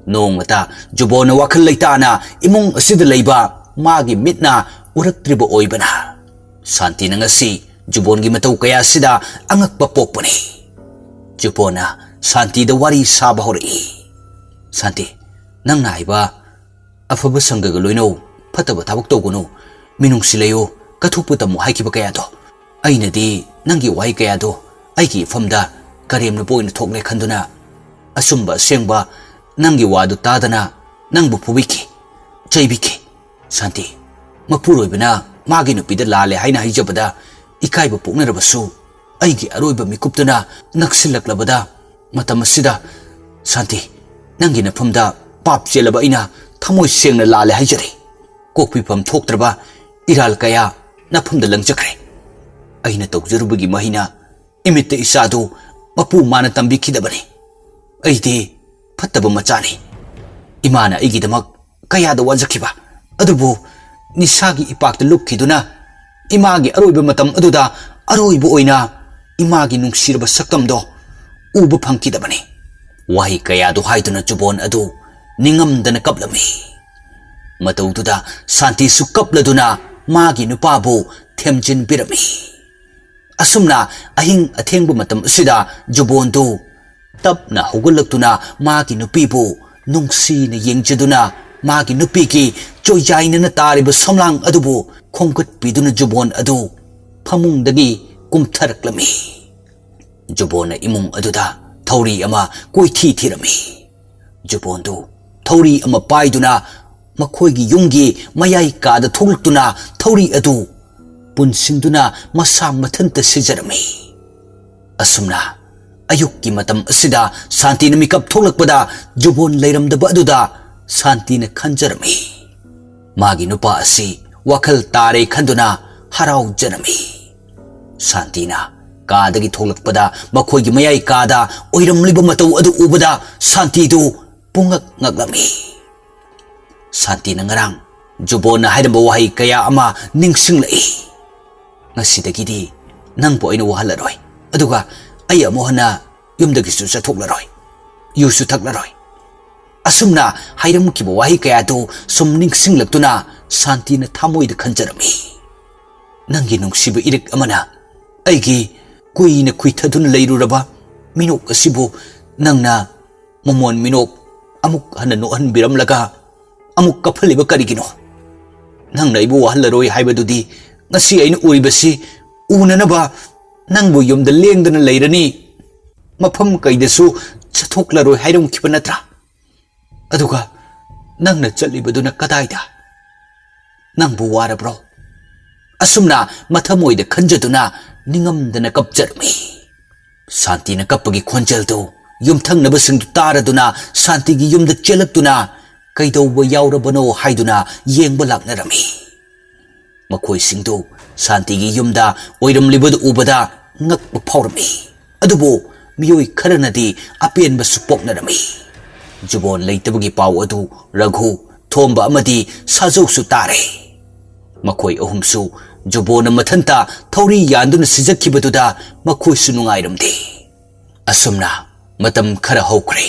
ꯅꯣꯡꯃꯇ ꯖꯨꯕꯣꯟꯅ ꯋꯥꯈꯜ ꯂꯩꯇꯥꯅ ꯏꯃꯨꯡ ꯑꯁꯤꯗ ꯂꯩꯕ ꯃꯥꯒꯤ ꯃꯤꯠꯅ ꯎꯔꯛꯇ꯭ꯔꯤꯕ ꯑꯣꯏꯕꯅ, ꯁꯥꯟꯇꯤꯅ ꯉꯁꯤ ꯖꯨꯕꯣꯟꯒꯤ ꯃꯇꯧ ꯀꯌꯥ ꯑꯁꯤꯗ ꯑꯉꯛꯄ ꯄꯣꯛꯄꯅꯤ꯫ ꯖꯨꯕꯣꯟꯅ ꯁꯥꯟꯇꯤꯗ ꯋꯥꯔꯤ ꯁꯥꯕ ꯍꯧꯔꯛꯏ꯫ "ꯁꯥꯟꯇꯤ, ꯅꯪꯅ ꯍꯥꯏꯕ ꯑꯐꯕ ꯁꯪꯒꯒ ꯂꯣꯏꯅꯧ, ꯐꯠꯇꯕ ꯊꯕꯛ ꯇꯧꯒꯅꯨ, ꯃꯤꯅꯨꯡꯁꯤ ꯂꯩꯌꯨ, ꯀꯠꯊꯣꯛꯄ ꯇꯝꯃꯨ ꯍꯥꯏꯈꯤꯕ ꯀꯌꯥꯗꯣ ꯑꯩꯅꯗꯤ ꯅꯪꯒꯤ ꯋꯥꯍꯩ ꯀꯌꯥꯗꯣ ꯑꯩꯒꯤ ꯏꯐꯝꯗ ꯀꯔꯦꯝꯅꯕ ꯑꯣꯏꯅ ꯊꯣꯛꯂꯦ ꯈꯟꯗꯨꯅ ꯑꯆꯨꯝꯕ ꯑꯁꯦꯡꯕ ꯅꯪꯒꯤ ꯋꯥꯗꯨ ꯇꯥꯗꯅ ꯅꯪꯕꯨ ꯐꯨꯕꯤꯈꯤ, ꯆꯩꯕꯤꯈꯤ꯫ ꯁꯥꯟꯇꯤ, ꯃꯄꯨꯔꯣꯏꯕꯅ ꯃꯥꯒꯤ ꯅꯨꯄꯤꯗ ꯂꯥꯜꯂꯦ ꯍꯥꯏꯅ ꯍꯥꯏꯖꯕꯗ ꯏꯀꯥꯏꯕ ꯄꯣꯛꯅꯔꯕꯁꯨ ꯑꯩꯒꯤ ꯑꯔꯣꯏꯕ ꯃꯤꯀꯨꯞꯇꯨꯅ ꯅꯛꯁꯤꯜꯂꯛꯂꯕꯗ ꯃꯇꯝ ꯑꯁꯤꯗ, ꯁꯥꯟꯇꯤ, ꯅꯪꯒꯤ ꯅꯐꯝꯗ ꯄꯥꯞ ꯆꯦꯜꯂꯕ ꯑꯩꯅ ꯊꯃꯣꯏ ꯁꯦꯡꯅ ꯂꯥꯜꯂꯦ ꯍꯥꯏꯖꯔꯤ꯫ ꯀꯣꯛꯄꯤꯐꯝ ꯊꯣꯛꯇ꯭ꯔꯕ ꯏꯔꯥꯜ ꯀꯌꯥ ꯅꯐꯝꯗ ꯂꯪꯖꯈ꯭ꯔꯦ꯫ ꯑꯩꯅ ꯇꯧꯖꯔꯨꯕꯒꯤ ꯃꯍꯩꯅ ꯏꯃꯤꯠꯇ ꯏꯆꯥꯗꯨ ꯃꯄꯨ ꯃꯥꯅ ꯇꯝꯕꯤꯈꯤꯗꯕꯅꯤ꯫ ꯑꯩꯗꯤ ꯐꯠꯇꯕ ꯃꯆꯥꯅꯤ꯫ ꯏꯃꯥꯅ ꯑꯩꯒꯤꯗꯃꯛ ꯀꯌꯥꯗ ꯋꯥꯖꯈꯤꯕ, ꯑꯗꯨꯕꯨ ꯅꯤꯁꯥꯒꯤ ꯏꯄꯥꯛꯇ ꯂꯨꯞꯈꯤꯗꯨꯅ ꯏꯃꯥꯒꯤ ꯑꯔꯣꯏꯕ ꯃꯇꯝ ꯑꯗꯨꯗ ꯑꯔꯣꯏꯕ ꯑꯣꯏꯅ ꯏꯃꯥꯒꯤ ꯅꯨꯡꯁꯤꯔꯕ ꯁꯛꯇꯝꯗꯣ ꯎꯕ ꯐꯪꯈꯤꯗꯕꯅꯤ꯫ ꯋꯥꯍꯩ ꯀꯌꯥꯗꯨ ꯍꯥꯏꯗꯨꯅ ꯖꯨꯕꯣꯟ ꯑꯗꯨ ꯅꯤꯡꯉꯝꯗꯅ ꯀꯞꯂꯝꯃꯤ꯫ ꯃꯇꯧꯗꯨꯗ ꯁꯥꯟꯇꯤꯁꯨ ꯀꯞꯂꯗꯨꯅ ꯃꯥꯒꯤ ꯅꯨꯄꯥꯕꯨ ꯊꯦꯝꯖꯤꯟꯕꯤꯔꯝꯃꯤ꯫ ꯑꯁꯨꯝꯅ ꯑꯍꯤꯡ ꯑꯊꯦꯡꯕ ꯃꯇꯝ ꯑꯁꯤꯗ ꯖꯨꯕꯣꯟꯗꯨ ꯇꯞꯅ ꯍꯧꯒꯠꯂꯛꯇꯨꯅ ꯃꯥꯒꯤ ꯅꯨꯄꯤꯕꯨ ꯅꯨꯡꯁꯤꯅ ꯌꯦꯡꯖꯗꯨꯅ ꯃꯥꯒꯤ ꯅꯨꯄꯤꯒꯤ ꯆꯣꯏꯖꯥꯏꯅꯅ ꯇꯥꯔꯤꯕ ꯁꯝꯂꯥꯡ ꯑꯗꯨꯕꯨ ꯈꯣꯝꯒꯠꯄꯤꯗꯨꯅ ꯖꯨꯕꯣꯟ ꯑꯗꯨ ꯐꯃꯨꯡꯗꯒꯤ ꯀꯨꯝꯊꯔꯛꯂꯝꯃꯤ꯫ ꯖꯨꯕꯣꯟꯅ ꯏꯃꯨꯡ ꯑꯗꯨꯗ ꯊꯧꯔꯤ ꯑꯃ ꯀꯣꯏꯊꯤ ꯊꯤꯔꯝꯃꯤ꯫ ꯖꯨꯕꯣꯟꯗꯨ ꯊꯧꯔꯤ ꯑꯃ ꯄꯥꯏꯗꯨꯅ ꯃꯈꯣꯏꯒꯤ ꯌꯨꯝꯒꯤ ꯃꯌꯥꯏ ꯀꯥꯗ ꯊꯣꯛꯂꯛꯇꯨꯅ ꯊꯧꯔꯤ ꯑꯗꯨ ꯄꯨꯟꯁꯤꯟꯗꯨꯅ ꯃꯁꯥ ꯃꯊꯟꯇ ꯁꯤꯖꯔꯝꯃꯤ꯫ ꯑꯁꯨꯝꯅ ꯑꯌꯨꯛꯀꯤ ꯃꯇꯝ ꯑꯁꯤꯗ ꯁꯥꯟꯇꯤꯅ ꯃꯤꯀꯞ ꯊꯣꯛꯂꯛꯄꯗ ꯖꯨꯕꯣꯟ ꯂꯩꯔꯝꯗꯕ ꯑꯗꯨꯗ ꯁꯥꯟꯇꯤꯅ ꯈꯟꯖꯔꯝꯃꯤ꯫ ꯃꯥꯒꯤ ꯅꯨꯄꯥ ꯑꯁꯤ ꯋꯥꯈꯜ ꯇꯥꯔꯦ ꯈꯟꯗꯨꯅ ꯍꯔꯥꯎꯖꯔꯝꯃꯤ꯫ ꯁꯥꯟꯇꯤꯅ ꯀꯥꯗꯒꯤ ꯊꯣꯛꯂꯛꯄꯗ ꯃꯈꯣꯏꯒꯤ ꯃꯌꯥꯏ ꯀꯥꯗ ꯑꯣꯏꯔꯝꯂꯤꯕ ꯃꯇꯧ ꯑꯗꯨ ꯎꯕꯗ ꯁꯥꯟꯇꯤꯗꯨ ꯄꯨꯡꯉꯛ ꯉꯛꯂꯝꯃꯤ꯫ ꯁꯥꯟꯇꯤꯅ ꯉꯔꯥꯡ ꯖꯨꯕꯣꯟꯅ ꯍꯥꯏꯔꯝꯕ ꯋꯥꯍꯩ ꯀꯌꯥ ꯑꯃ ꯅꯤꯡꯁꯤꯡꯂꯛꯏ꯫ "ꯉꯁꯤꯗꯒꯤꯗꯤ ꯅꯪꯕꯨ ꯑꯩꯅ ꯋꯥꯍꯜꯂꯔꯣꯏ, ꯑꯗꯨꯒ ꯑꯩ ꯑꯃꯨꯛ ꯍꯟꯅ ꯌꯨꯝꯗꯒꯤꯁꯨ ꯆꯠꯊꯣꯛꯂꯔꯣꯏ, ꯌꯨꯁꯨ ꯊꯛꯂꯔꯣꯏ"꯫ ꯑꯁꯨꯝꯅ ꯍꯥꯏꯔꯝꯈꯤꯕ ꯋꯥꯍꯩ ꯀꯌꯥꯗꯨ ꯁꯨꯝ ꯅꯤꯡꯁꯤꯡꯂꯛꯇꯨꯅ ꯁꯥꯟꯇꯤꯅ ꯊꯃꯣꯏꯗ ꯈꯟꯖꯔꯝꯃꯤ, "ꯅꯪꯒꯤ ꯅꯨꯡꯁꯤꯕ ꯏꯔꯤꯛ ꯑꯃꯅ ꯑꯩꯒꯤ ꯀꯨꯏꯅ ꯈꯨꯏꯊꯗꯨꯅ ꯂꯩꯔꯨꯔꯕ ꯃꯤꯅꯣꯛ ꯑꯁꯤꯕꯨ ꯅꯪꯅ ꯃꯃꯣꯟ ꯃꯤꯅꯣꯛ ꯑꯃꯨꯛ ꯍꯟꯅ ꯅꯣꯛꯍꯟꯕꯤꯔꯝꯂꯒ ꯑꯃꯨꯛ ꯀꯞꯍꯜꯂꯤꯕ ꯀꯔꯤꯒꯤꯅꯣ? ꯅꯪꯅ ꯑꯩꯕꯨ ꯋꯥꯍꯜꯂꯔꯣꯏ ꯍꯥꯏꯕꯗꯨꯗꯤ ꯉꯁꯤ ꯑꯩꯅ ꯎꯔꯤꯕꯁꯤ ꯎꯅꯅꯕ ꯅꯪꯕꯨ ꯌꯨꯝꯗ ꯂꯦꯡꯗꯅ ꯂꯩꯔꯅꯤ, ꯃꯐꯝ ꯀꯩꯗꯁꯨ ꯆꯠꯊꯣꯛꯂꯔꯣꯏ ꯍꯥꯏꯔꯝꯈꯤꯕ ꯅꯠꯇ꯭ꯔꯥ? ꯑꯗꯨꯒ ꯅꯪꯅ ꯆꯠꯂꯤꯕꯗꯨꯅ ꯀꯗꯥꯏꯗ? ꯅꯪꯕꯨ ꯋꯥꯔꯕ꯭ꯔꯣ?" ꯑꯁꯨꯝꯅ ꯃꯊꯃꯣꯏꯗ ꯈꯟꯖꯗꯨꯅ ꯅꯤꯡꯉꯝꯗꯅ ꯀꯞꯆꯔꯝꯃꯤ꯫ ꯁꯥꯟꯇꯤꯅ ꯀꯞꯄꯒꯤ ꯈꯣꯟꯖꯦꯜꯗꯨ ꯌꯨꯝꯊꯪꯅꯕꯁꯤꯡꯗꯨ ꯇꯥꯔꯗꯨꯅ ꯁꯥꯟꯇꯤꯒꯤ ꯌꯨꯝꯗ ꯆꯦꯜꯂꯛꯇꯨꯅ ꯀꯩꯗꯧꯕ ꯌꯥꯎꯔꯕꯅꯣ ꯍꯥꯏꯗꯨꯅ ꯌꯦꯡꯕ ꯂꯥꯛꯅꯔꯝꯃꯤ꯫ ꯃꯈꯣꯏꯁꯤꯡꯗꯨ ꯁꯥꯟꯇꯤꯒꯤ ꯌꯨꯝꯗ ꯑꯣꯏꯔꯝꯂꯤꯕꯗꯨ ꯎꯕꯗ ꯉꯛꯄ ꯐꯥꯎꯔꯝꯃꯤ꯫ ꯑꯗꯨꯕꯨ ꯃꯤꯑꯣꯏ ꯈꯔꯅꯗꯤ ꯑꯄꯦꯟꯕꯁꯨ ꯄꯣꯛꯅꯔꯝꯃꯤ꯫ ꯖꯨꯕꯣꯟ ꯂꯩꯇꯕꯒꯤ ꯄꯥꯎ ꯑꯗꯨ ꯔꯘꯨ, ꯊꯣꯝꯕ ꯑꯃꯗꯤ ꯁꯥꯖꯧꯁꯨ ꯇꯥꯔꯦ꯫ ꯃꯈꯣꯏ ꯑꯍꯨꯝꯁꯨ ꯖꯨꯕꯣꯟꯅ ꯃꯊꯟꯇ ꯊꯧꯔꯤ ꯌꯥꯟꯗꯨꯅ ꯁꯤꯖꯈꯤꯕꯗꯨꯗ ꯃꯈꯣꯏꯁꯨ ꯅꯨꯡꯉꯥꯏꯔꯝꯗꯦ꯫ ꯑꯁꯨꯝꯅ ꯃꯇꯝ ꯈꯔ ꯍꯧꯈ꯭ꯔꯦ꯫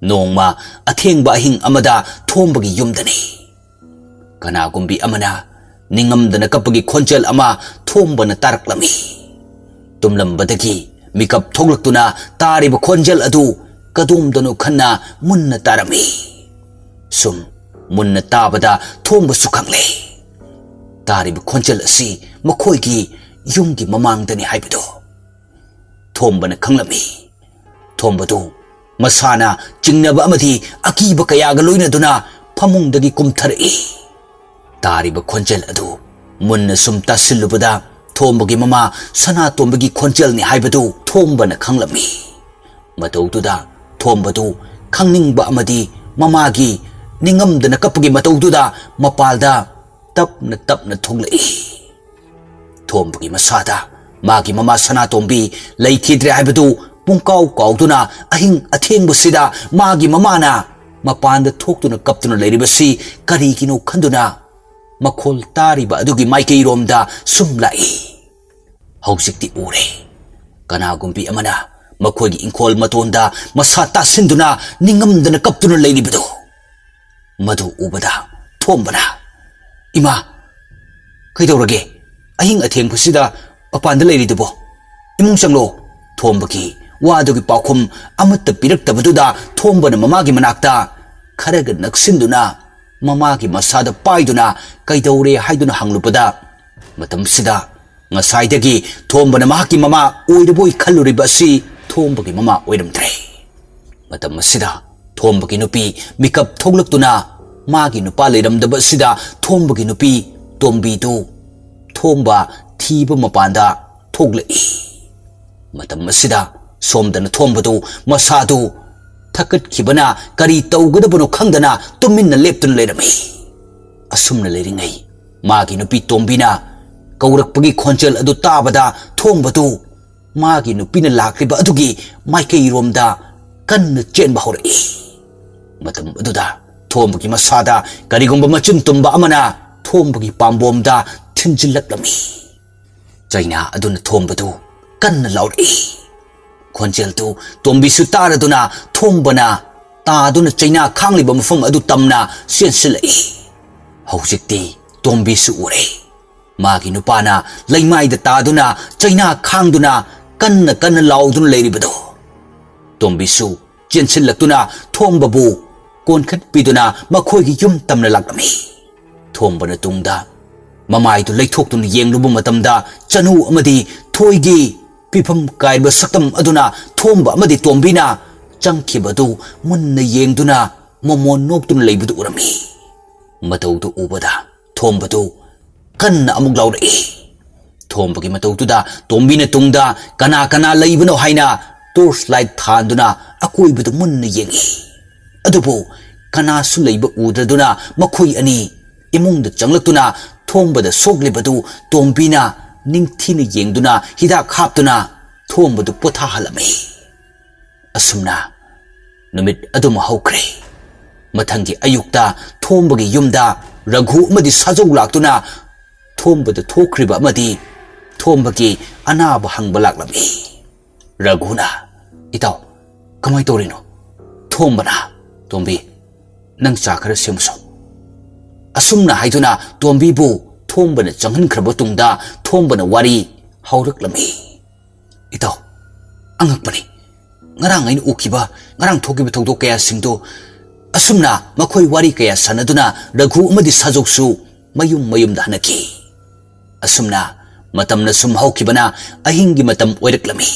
ꯅꯣꯡꯃ ꯑꯊꯦꯡꯕ ꯑꯍꯤꯡ ꯑꯃꯗ ꯊꯣꯝꯕꯒꯤ ꯌꯨꯝꯗꯅꯤ꯫ ꯀꯅꯥꯒꯨꯝꯕꯤ ꯑꯃꯅ ꯅꯤꯡꯉꯝꯗꯅ ꯀꯞꯄꯒꯤ ꯈꯣꯟꯖꯦꯜ ꯑꯃ ꯊꯣꯝꯕꯅ ꯇꯥꯔꯛꯂꯝꯃꯤ꯫ ꯇꯨꯝꯂꯝꯕꯗꯒꯤ ꯃꯤꯀꯞ ꯊꯣꯛꯂꯛꯇꯨꯅ ꯇꯥꯔꯤꯕ ꯈꯣꯟꯖꯦꯜ ꯑꯗꯨ ꯀꯗꯣꯝꯗꯅꯣ ꯈꯟꯅ ꯃꯨꯟꯅ ꯇꯥꯔꯝꯃꯤ꯫ ꯁꯨꯝ ꯃꯨꯟꯅ ꯇꯥꯕꯗ ꯊꯣꯝꯕꯁꯨ ꯈꯪꯂꯦ꯫ ꯇꯥꯔꯤꯕ ꯈꯣꯟꯖꯦꯜ ꯑꯁꯤ ꯃꯈꯣꯏꯒꯤ ꯌꯨꯝꯒꯤ ꯃꯃꯥꯡꯗꯅꯤ ꯍꯥꯏꯕꯗꯨ ꯊꯣꯝꯕꯅ ꯈꯪꯂꯝꯃꯤ꯫ ꯊꯣꯝꯕꯗꯨ ꯃꯁꯥꯅ ꯆꯤꯡꯅꯕ ꯑꯃꯗꯤ ꯑꯀꯤꯕ ꯀꯌꯥꯒ ꯂꯣꯏꯅꯗꯨꯅ ꯐꯃꯨꯡꯗꯒꯤ ꯀꯨꯝꯊꯔꯛꯏ꯫ ꯇꯥꯔꯤꯕ ꯈꯣꯟꯖꯦꯜ ꯑꯗꯨ ꯃꯨꯟꯅ ꯁꯨꯝ ꯇꯥꯁꯤꯜꯂꯨꯕꯗ ꯊꯣꯝꯕꯒꯤ ꯃꯃꯥ ꯁꯅꯥꯇꯣꯝꯕꯒꯤ ꯈꯣꯟꯖꯦꯜꯅꯤ ꯍꯥꯏꯕꯗꯨ ꯊꯣꯝꯕꯅ ꯈꯪꯂꯝꯃꯤ꯫ ꯃꯇꯧꯗꯨꯗ ꯊꯣꯝꯕꯗꯨ ꯈꯪꯅꯤꯡꯕ ꯑꯃꯗꯤ ꯃꯃꯥꯒꯤ ꯅꯤꯡꯉꯝꯗꯅ ꯀꯞꯄꯒꯤ ꯃꯇꯧꯗꯨꯗ ꯃꯄꯥꯜꯗ ꯇꯞꯅ ꯇꯞꯅ ꯊꯣꯛꯂꯛꯏ꯫ ꯊꯣꯝꯕꯒꯤ ꯃꯁꯥꯗ ꯃꯥꯒꯤ ꯃꯃꯥ ꯁꯅꯥꯇꯣꯝꯕꯤ ꯂꯩꯈꯤꯗ꯭ꯔꯦ ꯍꯥꯏꯕꯗꯨ ꯄꯨꯡꯀꯥꯎ ꯀꯥꯎꯗꯨꯅ ꯑꯍꯤꯡ ꯑꯊꯦꯡꯕꯁꯤꯗ ꯃꯥꯒꯤ ꯃꯃꯥꯅ ꯃꯄꯥꯟꯗ ꯊꯣꯛꯇꯨꯅ ꯀꯞꯇꯨꯅ ꯂꯩꯔꯤꯕꯁꯤ ꯀꯔꯤꯒꯤꯅꯣ ꯈꯟꯗꯨꯅ ꯃꯈꯣꯜ ꯇꯥꯔꯤꯕ ꯑꯗꯨꯒꯤ ꯃꯥꯏꯀꯩꯔꯣꯝꯗ ꯁꯨꯝ ꯂꯥꯛꯏ꯫ ꯍꯧꯖꯤꯛꯇꯤ ꯎꯔꯦ꯫ ꯀꯅꯥꯒꯨꯝꯕꯤ ꯑꯃꯅ ꯃꯈꯣꯏꯒꯤ ꯏꯪꯈꯣꯜ ꯃꯇꯣꯟꯗ ꯃꯁꯥ ꯇꯥꯁꯤꯟꯗꯨꯅ ꯅꯤꯡꯉꯝꯗꯅ ꯀꯞꯇꯨꯅ ꯂꯩꯔꯤꯕꯗꯨ꯫ ꯃꯗꯨ ꯎꯕꯗ ꯊꯣꯝꯕꯅ, "ꯏꯃꯥ, ꯀꯩꯗꯧꯔꯒꯦ? ꯑꯍꯤꯡ ꯑꯊꯦꯡꯕꯁꯤꯗ ꯃꯄꯥꯟꯗ ꯂꯩꯔꯤꯗꯨꯕꯣ? ꯏꯃꯨꯡ ꯆꯪꯂꯣ꯫" ꯊꯣꯝꯕꯒꯤ ꯋꯥꯗꯨꯒꯤ ꯄꯥꯎꯈꯨꯝ ꯑꯃꯠꯇ ꯄꯤꯔꯛꯇꯕꯗꯨꯗ ꯊꯣꯝꯕꯅ ꯃꯃꯥꯒꯤ ꯃꯅꯥꯛꯇ ꯈꯔꯒ ꯅꯛꯁꯤꯟꯗꯨꯅ ꯃꯃꯥꯒꯤ ꯃꯁꯥꯗ ꯄꯥꯏꯗꯨꯅ ꯀꯩꯗꯧꯔꯦ ꯍꯥꯏꯗꯨꯅ ꯍꯪꯂꯨꯕꯗ, ꯃꯇꯝꯁꯤꯗ ꯉꯁꯥꯏꯗꯒꯤ ꯊꯣꯝꯕꯅ ꯃꯍꯥꯛꯀꯤ ꯃꯃꯥ ꯑꯣꯏꯔꯕꯣꯏ ꯈꯜꯂꯨꯔꯤꯕ ꯑꯁꯤ ꯊꯣꯝꯕꯒꯤ ꯃꯃꯥ ꯑꯣꯏꯔꯝꯗ꯭ꯔꯦ꯫ ꯃꯇꯝ ꯑꯁꯤꯗ ꯊꯣꯝꯕꯒꯤ ꯅꯨꯄꯤ ꯃꯤꯀꯞ ꯊꯣꯛꯂꯛꯇꯨꯅ ꯃꯥꯒꯤ ꯅꯨꯄꯥ ꯂꯩꯔꯝꯗꯕ ꯑꯁꯤꯗ ꯊꯣꯝꯕꯒꯤ ꯅꯨꯄꯤ ꯇꯣꯝꯕꯤꯗꯨ ꯊꯣꯝꯕ ꯊꯤꯕ ꯃꯄꯥꯟꯗ ꯊꯣꯛꯂꯛꯏ꯫ ꯃꯇꯝ ꯑꯁꯤꯗ ꯁꯣꯝꯗꯅ ꯊꯣꯝꯕꯗꯨ ꯃꯁꯥꯗꯨ ꯊꯛꯀꯠꯈꯤꯕꯅ ꯀꯔꯤ ꯇꯧꯒꯗꯕꯅꯣ ꯈꯪꯗꯅ ꯇꯨꯃꯤꯟꯅ ꯂꯦꯞꯇꯨꯅ ꯂꯩꯔꯝꯃꯤ꯫ ꯑꯁꯨꯝꯅ ꯂꯩꯔꯤꯉꯩ ꯃꯥꯒꯤ ꯅꯨꯄꯤ ꯇꯣꯝꯕꯤꯅ ꯀꯧꯔꯛꯄꯒꯤ ꯈꯣꯟꯖꯦꯜ ꯑꯗꯨ ꯇꯥꯕꯗ ꯊꯣꯝꯕꯗꯨ ꯃꯥꯒꯤ ꯅꯨꯄꯤꯅ ꯂꯥꯛꯂꯤꯕ ꯑꯗꯨꯒꯤ ꯃꯥꯏꯀꯩꯔꯣꯝꯗ ꯀꯟꯅ ꯆꯦꯟꯕ ꯍꯧꯔꯛꯏ꯫ ꯃꯇꯝ ꯑꯗꯨꯗ ꯊꯣꯝꯕꯒꯤ ꯃꯁꯥꯗ ꯀꯔꯤꯒꯨꯝꯕ ꯃꯆꯤꯟ ꯇꯨꯝꯕ ꯑꯃꯅ ꯊꯣꯝꯕꯒꯤ ꯄꯥꯝꯕꯣꯝꯗ ꯊꯤꯟꯖꯤꯜꯂꯛꯂꯝꯃꯤ꯫ ꯆꯩꯅꯥ ꯑꯗꯨꯅ ꯊꯣꯝꯕꯗꯨ ꯀꯟꯅ ꯂꯥꯎꯔꯛꯏ꯫ ꯈꯣꯟꯖꯦꯜꯗꯨ ꯇꯣꯝꯕꯤꯁꯨ ꯇꯥꯔꯗꯨꯅ ꯊꯣꯝꯕꯅ ꯇꯥꯗꯨꯅ ꯆꯩꯅꯥ ꯈꯥꯡꯂꯤꯕ ꯃꯐꯝ ꯑꯗꯨ ꯇꯝꯅ ꯆꯦꯟꯁꯤꯜꯂꯛꯏ꯫ ꯍꯧꯖꯤꯛꯇꯤ ꯇꯣꯝꯕꯤꯁꯨ ꯎꯔꯦ꯫ ꯃꯥꯒꯤ ꯅꯨꯄꯥꯅ ꯂꯩꯃꯥꯏꯗ ꯇꯥꯗꯨꯅ ꯆꯩꯅꯥ ꯈꯥꯡꯗꯨꯅ ꯀꯟꯅ ꯀꯟꯅ ꯂꯥꯎꯗꯨꯅ ꯂꯩꯔꯤꯕꯗꯣ꯫ ꯇꯣꯝꯕꯤꯁꯨ ꯆꯦꯟꯁꯤꯜꯂꯛꯇꯨꯅ ꯊꯣꯝꯕꯕꯨ ꯀꯣꯟꯈꯠꯄꯤꯗꯨꯅ ꯃꯈꯣꯏꯒꯤ ꯌꯨꯝ ꯇꯝꯅ ꯂꯥꯛꯂꯝꯃꯤ꯫ ꯊꯣꯝꯕꯅ ꯇꯨꯡꯗ ꯃꯃꯥꯏꯗꯨ ꯂꯩꯊꯣꯛꯇꯨꯅ ꯌꯦꯡꯂꯨꯕ ꯃꯇꯝꯗ ꯆꯅꯨ ꯑꯃꯗꯤ ꯊꯣꯏꯒꯤ ꯐꯤꯐꯝ ꯀꯥꯏꯕ ꯁꯛꯇꯝ ꯑꯗꯨꯅ ꯊꯣꯝꯕ ꯑꯃꯗꯤ ꯇꯣꯝꯕꯤꯅ ꯆꯪꯈꯤꯕꯗꯨ ꯃꯨꯟꯅ ꯌꯦꯡꯗꯨꯅ ꯃꯃꯣꯟ ꯅꯣꯛꯇꯨꯅ ꯂꯩꯕꯗꯨ ꯎꯔꯝꯃꯤ꯫ ꯃꯇꯧꯗꯨ ꯎꯕꯗ ꯊꯣꯝꯕꯗꯨ ꯀꯟꯅ ꯑꯃꯨꯛ ꯂꯥꯎꯔꯛꯏ꯫ ꯊꯣꯝꯕꯒꯤ ꯃꯇꯧꯗꯨꯗ ꯇꯣꯝꯕꯤꯅ ꯇꯨꯡꯗ ꯀꯅꯥ ꯀꯅꯥ ꯂꯩꯕꯅꯣ ꯍꯥꯏꯅ ꯇꯣꯔꯆ ꯂꯥꯏꯠ ꯊꯥꯟꯗꯨꯅ ꯑꯀꯣꯏꯕꯗꯨ ꯃꯨꯟꯅ ꯌꯦꯡꯏ꯫ ꯑꯗꯨꯕꯨ ꯀꯅꯥꯁꯨ ꯂꯩꯕ ꯎꯗ꯭ꯔꯗꯨꯅ ꯃꯈꯣꯏ ꯑꯅꯤ ꯏꯃꯨꯡꯗ ꯆꯪꯂꯛꯇꯨꯅ ꯊꯣꯝꯕꯗ ꯁꯣꯛꯂꯤꯕꯗꯨ ꯇꯣꯝꯕꯤꯅ ꯅꯤꯡꯊꯤꯅ ꯌꯦꯡꯗꯨꯅ ꯍꯤꯗꯥꯛ ꯍꯥꯞꯇꯨꯅ ꯊꯣꯝꯕꯗꯨ ꯄꯣꯊꯥꯍꯜꯂꯝꯃꯤ꯫ ꯑꯁꯨꯝꯅ ꯅꯨꯃꯤꯠ ꯑꯗꯨꯃ ꯍꯧꯈ꯭ꯔꯦ꯫ ꯃꯊꯪꯒꯤ ꯑꯌꯨꯛꯇ ꯊꯣꯝꯕꯒꯤ ꯌꯨꯝꯗ ꯔꯘꯨ ꯑꯃꯗꯤ ꯁꯥꯖꯧ ꯂꯥꯛꯇꯨꯅ ꯊꯣꯝꯕꯗ ꯊꯣꯛꯈ꯭ꯔꯤꯕ ꯑꯃꯗꯤ ꯊꯣꯝꯕꯒꯤ ꯑꯅꯥꯕ ꯍꯪꯕ ꯂꯥꯛꯂꯝꯃꯤ꯫ ꯔꯘꯨꯅ, "ꯏꯇꯥꯎ, ꯀꯃꯥꯏ ꯇꯧꯔꯤꯅꯣ?" ꯊꯣꯝꯕꯅ, "ꯇꯣꯝꯕꯤ, ꯅꯪ ꯆꯥ ꯈꯔ ꯁꯦꯝꯃꯨꯁꯣ꯫" ꯑꯁꯨꯝꯅ ꯍꯥꯏꯗꯨꯅ ꯇꯣꯝꯕꯤꯕꯨ ꯊꯣꯝꯕꯅ ꯆꯪꯍꯟꯈ꯭ꯔꯕ ꯇꯨꯡꯗ ꯊꯣꯝꯕꯅ ꯋꯥꯔꯤ ꯍꯧꯔꯛꯂꯝꯃꯤ꯫ "ꯏꯇꯥꯎ, ꯑꯉꯛꯄꯅꯤ꯫ ꯉꯔꯥꯡ ꯑꯩꯅ ꯎꯈꯤꯕ, ꯉꯔꯥꯡ ꯊꯣꯛꯈꯤꯕ ꯊꯧꯗꯣꯛ ꯀꯌꯥꯁꯤꯡꯗꯨ ꯑꯁꯨꯝꯅ ꯃꯈꯣꯏ ꯋꯥꯔꯤ ꯀꯌꯥ ꯁꯥꯟꯅꯗꯨꯅ ꯔꯘꯨ ꯑꯃꯗꯤ ꯁꯥꯖꯧꯁꯨ ꯃꯌꯨꯝ ꯃꯌꯨꯝꯗ ꯍꯟꯅꯈꯤ꯫ ꯑꯁꯨꯝꯅ ꯃꯇꯝꯅ ꯁꯨꯝ ꯍꯧꯈꯤꯕꯅ ꯑꯍꯤꯡꯒꯤ ꯃꯇꯝ ꯑꯣꯏꯔꯛꯂꯝꯃꯤ꯫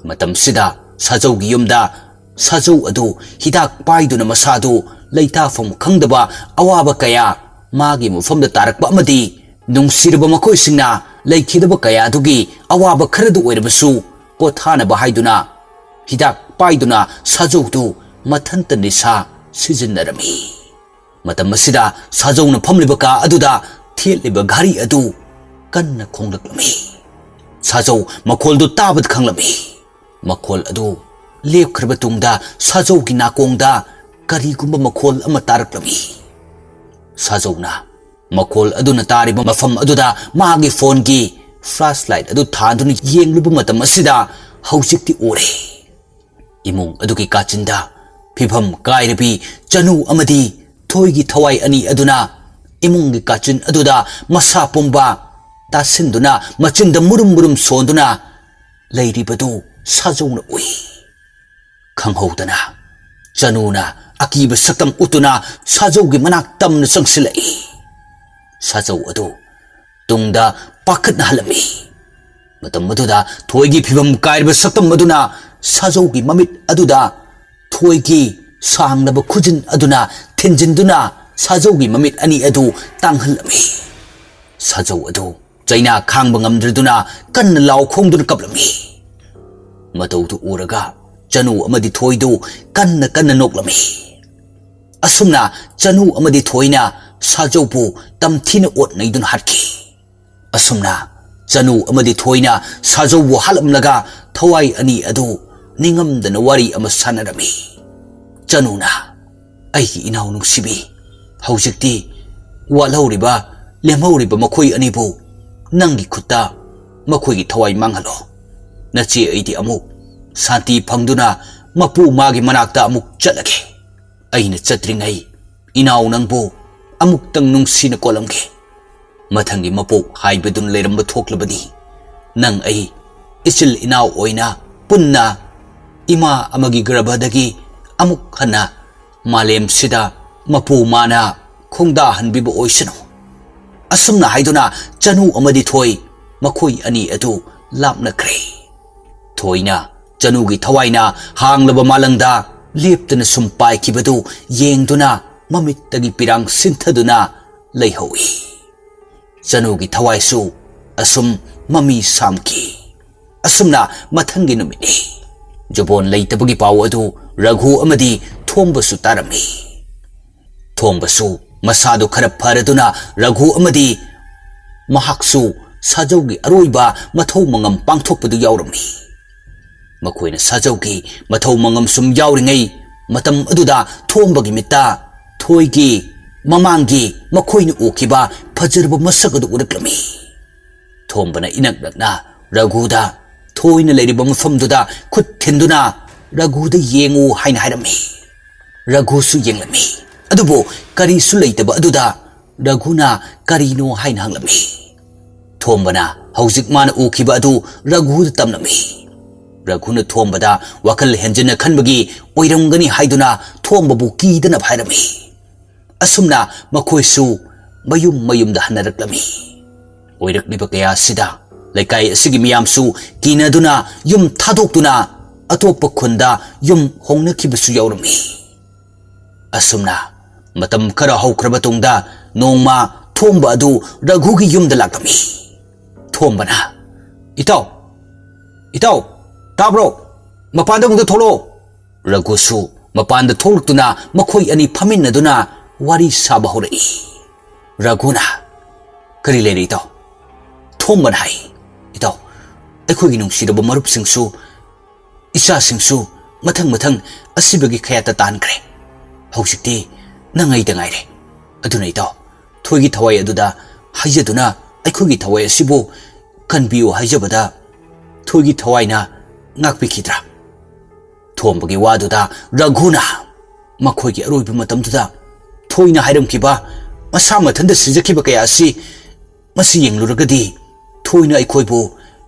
ꯃꯇꯝꯁꯤꯗ ꯁꯥꯖꯧꯒꯤ ꯌꯨꯝꯗ ꯁꯥꯖꯧ ꯑꯗꯨ ꯍꯤꯗꯥꯛ ꯄꯥꯏꯗꯨꯅ ꯃꯁꯥꯗꯨ ꯂꯩꯇꯥꯐꯝ ꯈꯪꯗꯕ ꯑꯋꯥꯕ ꯀꯌꯥ ꯃꯥꯒꯤ ꯃꯐꯝꯗ ꯇꯥꯔꯛꯄ ꯑꯃꯗꯤ ꯅꯨꯡꯁꯤꯔꯕ ꯃꯈꯣꯏꯁꯤꯡꯅ ꯂꯩꯈꯤꯗꯕ ꯀꯌꯥꯗꯨꯒꯤ ꯑꯋꯥꯕ ꯈꯔꯗꯨ ꯑꯣꯏꯔꯕꯁꯨ ꯄꯣꯊꯥꯅꯕ ꯍꯥꯏꯗꯨꯅ ꯍꯤꯗꯥꯛ ꯄꯥꯏꯗꯨꯅ ꯁꯥꯖꯧꯗꯨ ꯃꯊꯟꯇ ꯅꯤꯁꯥ ꯁꯤꯖꯤꯟꯅꯔꯝꯃꯤ꯫ ꯃꯇꯝ ꯑꯁꯤꯗ ꯁꯥꯖꯧꯅ ꯐꯝꯂꯤꯕ ꯀꯥ ꯑꯗꯨꯗ ꯊꯦꯠꯂꯤꯕ ꯘꯔꯤ ꯑꯗꯨ ꯀꯟꯅ ꯈꯣꯡꯂꯛꯂꯝꯃꯤ꯫ ꯁꯥꯖꯧ ꯃꯈꯣꯜꯗꯨ ꯇꯥꯕꯗ ꯈꯪꯂꯝꯃꯤ꯫ ꯃꯈꯣꯜ ꯑꯗꯨ ꯂꯦꯞꯈ꯭ꯔꯕ ꯇꯨꯡꯗ ꯁꯥꯖꯧꯒꯤ ꯅꯥꯀꯣꯡꯗ ꯀꯔꯤꯒꯨꯝꯕ ꯃꯈꯣꯜ ꯑꯃ ꯇꯥꯔꯛꯂꯝꯃꯤ꯫ ꯁꯥꯖꯧꯅ ꯃꯈꯣꯜ ꯑꯗꯨꯅ ꯇꯥꯔꯤꯕ ꯃꯐꯝ ꯑꯗꯨꯗ ꯃꯥꯒꯤ ꯐꯣꯟꯒꯤ ꯐ꯭ꯂꯥꯁ ꯂꯥꯏꯠ ꯑꯗꯨ ꯊꯥꯟꯗꯨꯅ ꯌꯦꯡꯂꯨꯕ ꯃꯇꯝ ꯑꯁꯤꯗ ꯍꯧꯖꯤꯛꯇꯤ ꯎꯔꯦ꯫ ꯏꯃꯨꯡ ꯑꯗꯨꯒꯤ ꯀꯥꯆꯤꯟꯗ ꯐꯤꯐꯝ ꯀꯥꯏꯔꯕꯤ ꯆꯅꯨ ꯑꯃꯗꯤ ꯊꯣꯏꯒꯤ ꯊꯋꯥꯏ ꯑꯅꯤ ꯑꯗꯨꯅ ꯏꯃꯨꯡꯒꯤ ꯀꯥꯆꯤꯟ ꯑꯗꯨꯗ ꯃꯁꯥ ꯄꯨꯝꯕ ꯇꯥꯁꯤꯟꯗꯨꯅ, ꯃꯆꯤꯟꯗ ꯃꯨꯔꯨꯝ ꯃꯨꯔꯨꯝ ꯁꯣꯟꯗꯨꯅ ꯂꯩꯔꯤꯕꯗꯨ ꯁꯥꯖꯧꯅ ꯎꯏ꯫ ꯈꯪꯍꯧꯗꯅ ꯆꯅꯨꯅ ꯑꯀꯤꯕ ꯁꯛꯇꯝ ꯎꯠꯇꯨꯅ ꯁꯥꯖꯧꯒꯤ ꯃꯅꯥꯛ ꯇꯝꯅ ꯆꯪꯁꯤꯜꯂꯛꯏ꯫ ꯁꯥꯖꯧ ꯑꯗꯨ ꯇꯨꯡꯗ ꯄꯥꯈꯠꯅꯍꯜꯂꯝꯃꯤ꯫ ꯃꯇꯝ ꯑꯗꯨꯗ ꯊꯣꯏꯒꯤ ꯐꯤꯕꯝ ꯀꯥꯏꯔꯕ ꯁꯛꯇꯝ ꯑꯗꯨꯅ ꯁꯥꯖꯧꯒꯤ ꯃꯃꯤꯠ ꯑꯗꯨꯗ ꯊꯣꯏꯒꯤ ꯁꯥꯡꯂꯕ ꯈꯨꯖꯤꯟ ꯑꯗꯨꯅ ꯊꯤꯟꯖꯤꯟꯗꯨꯅ ꯁꯥꯖꯧꯒꯤ ꯃꯃꯤꯠ ꯑꯅꯤ ꯑꯗꯨ ꯇꯥꯡꯍꯜꯂꯝꯃꯤ꯫ ꯁꯥꯖꯧ ꯑꯗꯨ ꯆꯩꯅꯥ ꯈꯥꯡꯕ ꯉꯝꯗ꯭ꯔꯗꯨꯅ ꯀꯟꯅ ꯂꯥꯎ ꯈꯣꯡꯗꯨꯅ ꯀꯞꯂꯝꯃꯤ꯫ ꯃꯇꯧꯗꯨ ꯎꯔꯒ ꯆꯅꯨ ꯑꯃꯗꯤ ꯊꯣꯏꯗꯨ ꯀꯟꯅ ꯀꯟꯅ ꯅꯣꯛꯂꯝꯃꯤ꯫ ꯑꯁꯨꯝꯅ ꯆꯅꯨ ꯑꯃꯗꯤ ꯊꯣꯏꯅ ꯁꯥꯖꯧꯕꯨ ꯇꯝꯊꯤꯅ ꯑꯣꯠ ꯅꯩꯗꯨꯅ ꯍꯥꯠꯈꯤ꯫ ꯑꯁꯨꯝꯅ ꯆꯅꯨ ꯑꯃꯗꯤ ꯊꯣꯏꯅ ꯁꯥꯖꯧꯕꯨ ꯍꯥꯠꯂꯝꯂꯒ ꯊꯋꯥꯏ ꯑꯅꯤ ꯑꯗꯨ ꯅꯤꯡꯉꯝꯗꯅ ꯋꯥꯔꯤ ꯑꯃ ꯁꯥꯟꯅꯔꯝꯃꯤ꯫ ꯆꯅꯨꯅ, "ꯑꯩꯒꯤ ꯏꯅꯥꯎ ꯅꯨꯡꯁꯤꯕꯤ, ꯍꯧꯖꯤꯛꯇꯤ ꯋꯥꯠꯍꯧꯔꯤꯕ, ꯂꯦꯝꯍꯧꯔꯤꯕ ꯃꯈꯣꯏ ꯑꯅꯤꯕꯨ ꯅꯪꯒꯤ ꯈꯨꯠꯇ ꯃꯈꯣꯏꯒꯤ ꯊꯋꯥꯏ ꯃꯥꯡꯍꯜꯂꯣ꯫ ꯅꯆꯦ ꯑꯩꯗꯤ ꯑꯃꯨꯛ ꯁꯥꯟꯇꯤ ꯐꯪꯗꯨꯅ ꯃꯄꯨ ꯃꯥꯒꯤ ꯃꯅꯥꯛꯇ ꯑꯃꯨꯛ ꯆꯠꯂꯒꯦ꯫ ꯑꯩꯅ ꯆꯠꯇ꯭ꯔꯤꯉꯩ ꯏꯅꯥꯎ ꯅꯪꯕꯨ ꯑꯃꯨꯛꯇꯪ ꯅꯨꯡꯁꯤꯅ ꯀꯣꯜꯂꯝꯒꯦ꯫ ꯃꯊꯪꯒꯤ ꯃꯄꯣꯛ ꯍꯥꯏꯕꯗꯨꯅ ꯂꯩꯔꯝꯕ ꯊꯣꯛꯂꯕꯗꯤ ꯅꯪ ꯑꯩ ꯏꯆꯤꯜ ꯏꯅꯥꯎ ꯑꯣꯏꯅ ꯄꯨꯟꯅ ꯏꯃꯥ ꯑꯃꯒꯤ ꯒꯔꯚꯗꯒꯤ ꯑꯃꯨꯛ ꯍꯟꯅ ꯃꯥꯂꯦꯝꯁꯤꯗ ꯃꯄꯨ ꯃꯥꯅ ꯈꯣꯡꯗꯥꯍꯟꯕꯤꯕ ꯑꯣꯏꯁꯅꯨ꯫" ꯑꯁꯨꯝꯅ ꯍꯥꯏꯗꯨꯅ ꯆꯅꯨ ꯑꯃꯗꯤ ꯊꯣꯏ ꯃꯈꯣꯏ ꯑꯅꯤ ꯑꯗꯨ ꯂꯥꯞꯅꯈ꯭ꯔꯦ꯫ ꯊꯣꯏꯅ ꯆꯅꯨꯒꯤ ꯊꯋꯥꯏꯅ ꯍꯥꯡꯂꯕ ꯃꯥꯂꯪꯗ ꯂꯦꯞꯇꯅ ꯁꯨꯝ ꯄꯥꯏꯈꯤꯕꯗꯨ ꯌꯦꯡꯗꯨꯅ ꯃꯃꯤꯠꯇꯒꯤ ꯄꯤꯔꯥꯡ ꯁꯤꯟꯊꯗꯨꯅ ꯂꯩꯍꯧꯏ꯫ ꯆꯅꯨꯒꯤ ꯊꯋꯥꯏꯁꯨ ꯑꯁꯨꯝ ꯃꯃꯤ ꯁꯥꯝꯈꯤ꯫ ꯑꯁꯨꯝꯅ ꯃꯊꯪꯒꯤ ꯅꯨꯃꯤꯠꯅꯤ꯫ ꯖꯨꯕꯣꯟ ꯂꯩꯇꯕꯒꯤ ꯄꯥꯎ ꯑꯗꯨ ꯔꯘꯨ ꯑꯃꯗꯤ ꯊꯣꯝꯕꯁꯨ ꯇꯥꯔꯝꯃꯤ꯫ ꯊꯣꯝꯕꯁꯨ ꯃꯁꯥꯗꯨ ꯈꯔ ꯐꯔꯗꯨꯅ ꯔꯘꯨ ꯑꯃꯗꯤ ꯃꯍꯥꯛꯁꯨ ꯁꯥꯖꯧꯒꯤ ꯑꯔꯣꯏꯕ ꯃꯊꯧ ꯃꯉꯝ ꯄꯥꯡꯊꯣꯛꯄꯗꯨ ꯌꯥꯎꯔꯝꯃꯤ꯫ ꯃꯈꯣꯏꯅ ꯁꯥꯖꯧꯒꯤ ꯃꯊꯧ ꯃꯉꯝ ꯁꯨꯝ ꯌꯥꯎꯔꯤꯉꯩ ꯃꯇꯝ ꯑꯗꯨꯗ ꯊꯣꯝꯕꯒꯤ ꯃꯤꯠꯇ ꯊꯣꯏꯒꯤ ꯃꯃꯥꯡꯒꯤ ꯃꯈꯣꯏꯅ ꯎꯈꯤꯕ ꯐꯖꯔꯕ ꯃꯁꯛ ꯑꯗꯨ ꯎꯔꯛꯂꯝꯃꯤ꯫ ꯊꯣꯝꯕꯅ ꯏꯅꯛ ꯅꯛꯅ ꯔꯘꯨꯗ ꯊꯣꯏꯅ ꯂꯩꯔꯤꯕ ꯃꯐꯝꯗꯨꯗ ꯈꯨꯠ ꯊꯤꯟꯗꯨꯅ "ꯔꯘꯨꯗ ꯌꯦꯡꯉꯨ" ꯍꯥꯏꯅ ꯍꯥꯏꯔꯝꯃꯤ꯫ ꯔꯘꯨꯁꯨ ꯌꯦꯡꯂꯝꯃꯤ, ꯑꯗꯨꯕꯨ ꯀꯔꯤꯁꯨ ꯂꯩꯇꯕ ꯑꯗꯨꯗ ꯔꯘꯨꯅ ꯀꯔꯤꯅꯣ ꯍꯥꯏꯅ ꯍꯪꯂꯝꯃꯤ꯫ ꯊꯣꯝꯕꯅ ꯍꯧꯖꯤꯛ ꯃꯥꯅ ꯎꯈꯤꯕ ꯑꯗꯨ ꯔꯘꯨꯗ ꯇꯝꯂꯝꯃꯤ꯫ ꯔꯘꯨꯅ ꯊꯣꯝꯕꯗ ꯋꯥꯈꯜ ꯍꯦꯟꯖꯟꯅ ꯈꯟꯕꯒꯤ ꯑꯣꯏꯔꯝꯒꯅꯤ ꯍꯥꯏꯗꯨꯅ ꯊꯣꯝꯕꯕꯨ ꯀꯤꯗꯅꯕ ꯍꯥꯏꯔꯝꯃꯤ꯫ ꯑꯁꯨꯝꯅ ꯃꯈꯣꯏꯁꯨ ꯃꯌꯨꯝ ꯃꯌꯨꯝꯗ ꯍꯟꯅꯔꯛꯂꯝꯃꯤ꯫ ꯑꯣꯏꯔꯛꯂꯤꯕ ꯀꯌꯥ ꯑꯁꯤꯗ ꯂꯩꯀꯥꯏ ꯑꯁꯤꯒꯤ ꯃꯤꯌꯥꯝꯁꯨ ꯀꯤꯅꯗꯨꯅ ꯌꯨꯝ ꯊꯥꯗꯣꯛꯇꯨꯅ ꯑꯇꯣꯞꯄ ꯈꯨꯟꯗ ꯌꯨꯝ ꯍꯣꯡꯅꯈꯤꯕꯁꯨ ꯌꯥꯎꯔꯝꯃꯤ꯫ ꯑꯁꯨꯝꯅ ꯃꯇꯝ ꯈꯔ ꯍꯧꯈ꯭ꯔꯕ ꯇꯨꯡꯗ ꯅꯣꯡꯃ ꯊꯣꯝꯕ ꯑꯗꯨ ꯔꯘꯨꯒꯤ ꯌꯨꯝꯗ ꯂꯥꯛꯂꯝꯃꯤ꯫ ꯊꯣꯝꯕꯅ, "ꯏꯇꯥꯎ, ꯏꯇꯥꯎ, ꯇꯥꯕ꯭ꯔꯣ? ꯃꯄꯥꯟꯗ ꯑꯃꯨꯛꯇ ꯊꯣꯛꯂꯛꯑꯣ꯫" ꯔꯘꯨꯁꯨ ꯃꯄꯥꯟꯗ ꯊꯣꯛꯂꯛꯇꯨꯅ ꯃꯈꯣꯏ ꯑꯅꯤ ꯐꯝꯃꯤꯟꯅꯗꯨꯅ ꯋꯥꯔꯤ ꯁꯥꯕ ꯍꯧꯔꯛꯏ꯫ ꯔꯘꯨꯅ, "ꯀꯔꯤ ꯂꯩꯔꯦ ꯏꯇꯥꯎ?" ꯊꯣꯝꯕꯅ ꯍꯥꯏ, "ꯏꯇꯥꯎ, ꯑꯩꯈꯣꯏꯒꯤ ꯅꯨꯡꯁꯤꯔꯕ ꯃꯔꯨꯞꯁꯤꯡꯁꯨ, ꯏꯆꯥꯁꯤꯡꯁꯨ ꯃꯊꯪ ꯃꯊꯪ ꯑꯁꯤꯕꯒꯤ ꯈꯌꯥꯠꯇ ꯇꯥꯟꯈ꯭ꯔꯦ꯫ ꯍꯧꯖꯤꯛꯇꯤ ꯅꯪ ꯑꯩꯗ ꯉꯥꯏꯔꯦ꯫ ꯑꯗꯨꯅ ꯏꯇꯥꯎ, ꯊꯣꯏꯒꯤ ꯊꯋꯥꯏ ꯑꯗꯨꯗ ꯍꯥꯏꯖꯗꯨꯅ ꯑꯩꯈꯣꯏꯒꯤ ꯊꯋꯥꯏ ꯑꯁꯤꯕꯨ ꯀꯟꯕꯤꯌꯨ ꯍꯥꯏꯖꯕꯗ ꯊꯣꯏꯒꯤ ꯊꯋꯥꯏꯅ ꯉꯥꯛꯄꯤꯈꯤꯗ꯭ꯔꯥ?" ꯊꯣꯝꯕꯒꯤ ꯋꯥꯗꯨꯗ ꯔꯘꯨꯅ ꯃꯈꯣꯏꯒꯤ ꯑꯔꯣꯏꯕ ꯃꯇꯝꯗꯨꯗ ꯊꯣꯏꯅ ꯍꯥꯏꯔꯝꯈꯤꯕ, ꯃꯁꯥ ꯃꯊꯟꯇ ꯁꯤꯖꯈꯤꯕ ꯀꯌꯥ ꯑꯁꯤ, ꯃꯁꯤ ꯌꯦꯡꯂꯨꯔꯒꯗꯤ ꯊꯣꯏꯅ ꯑꯩꯈꯣꯏꯕꯨ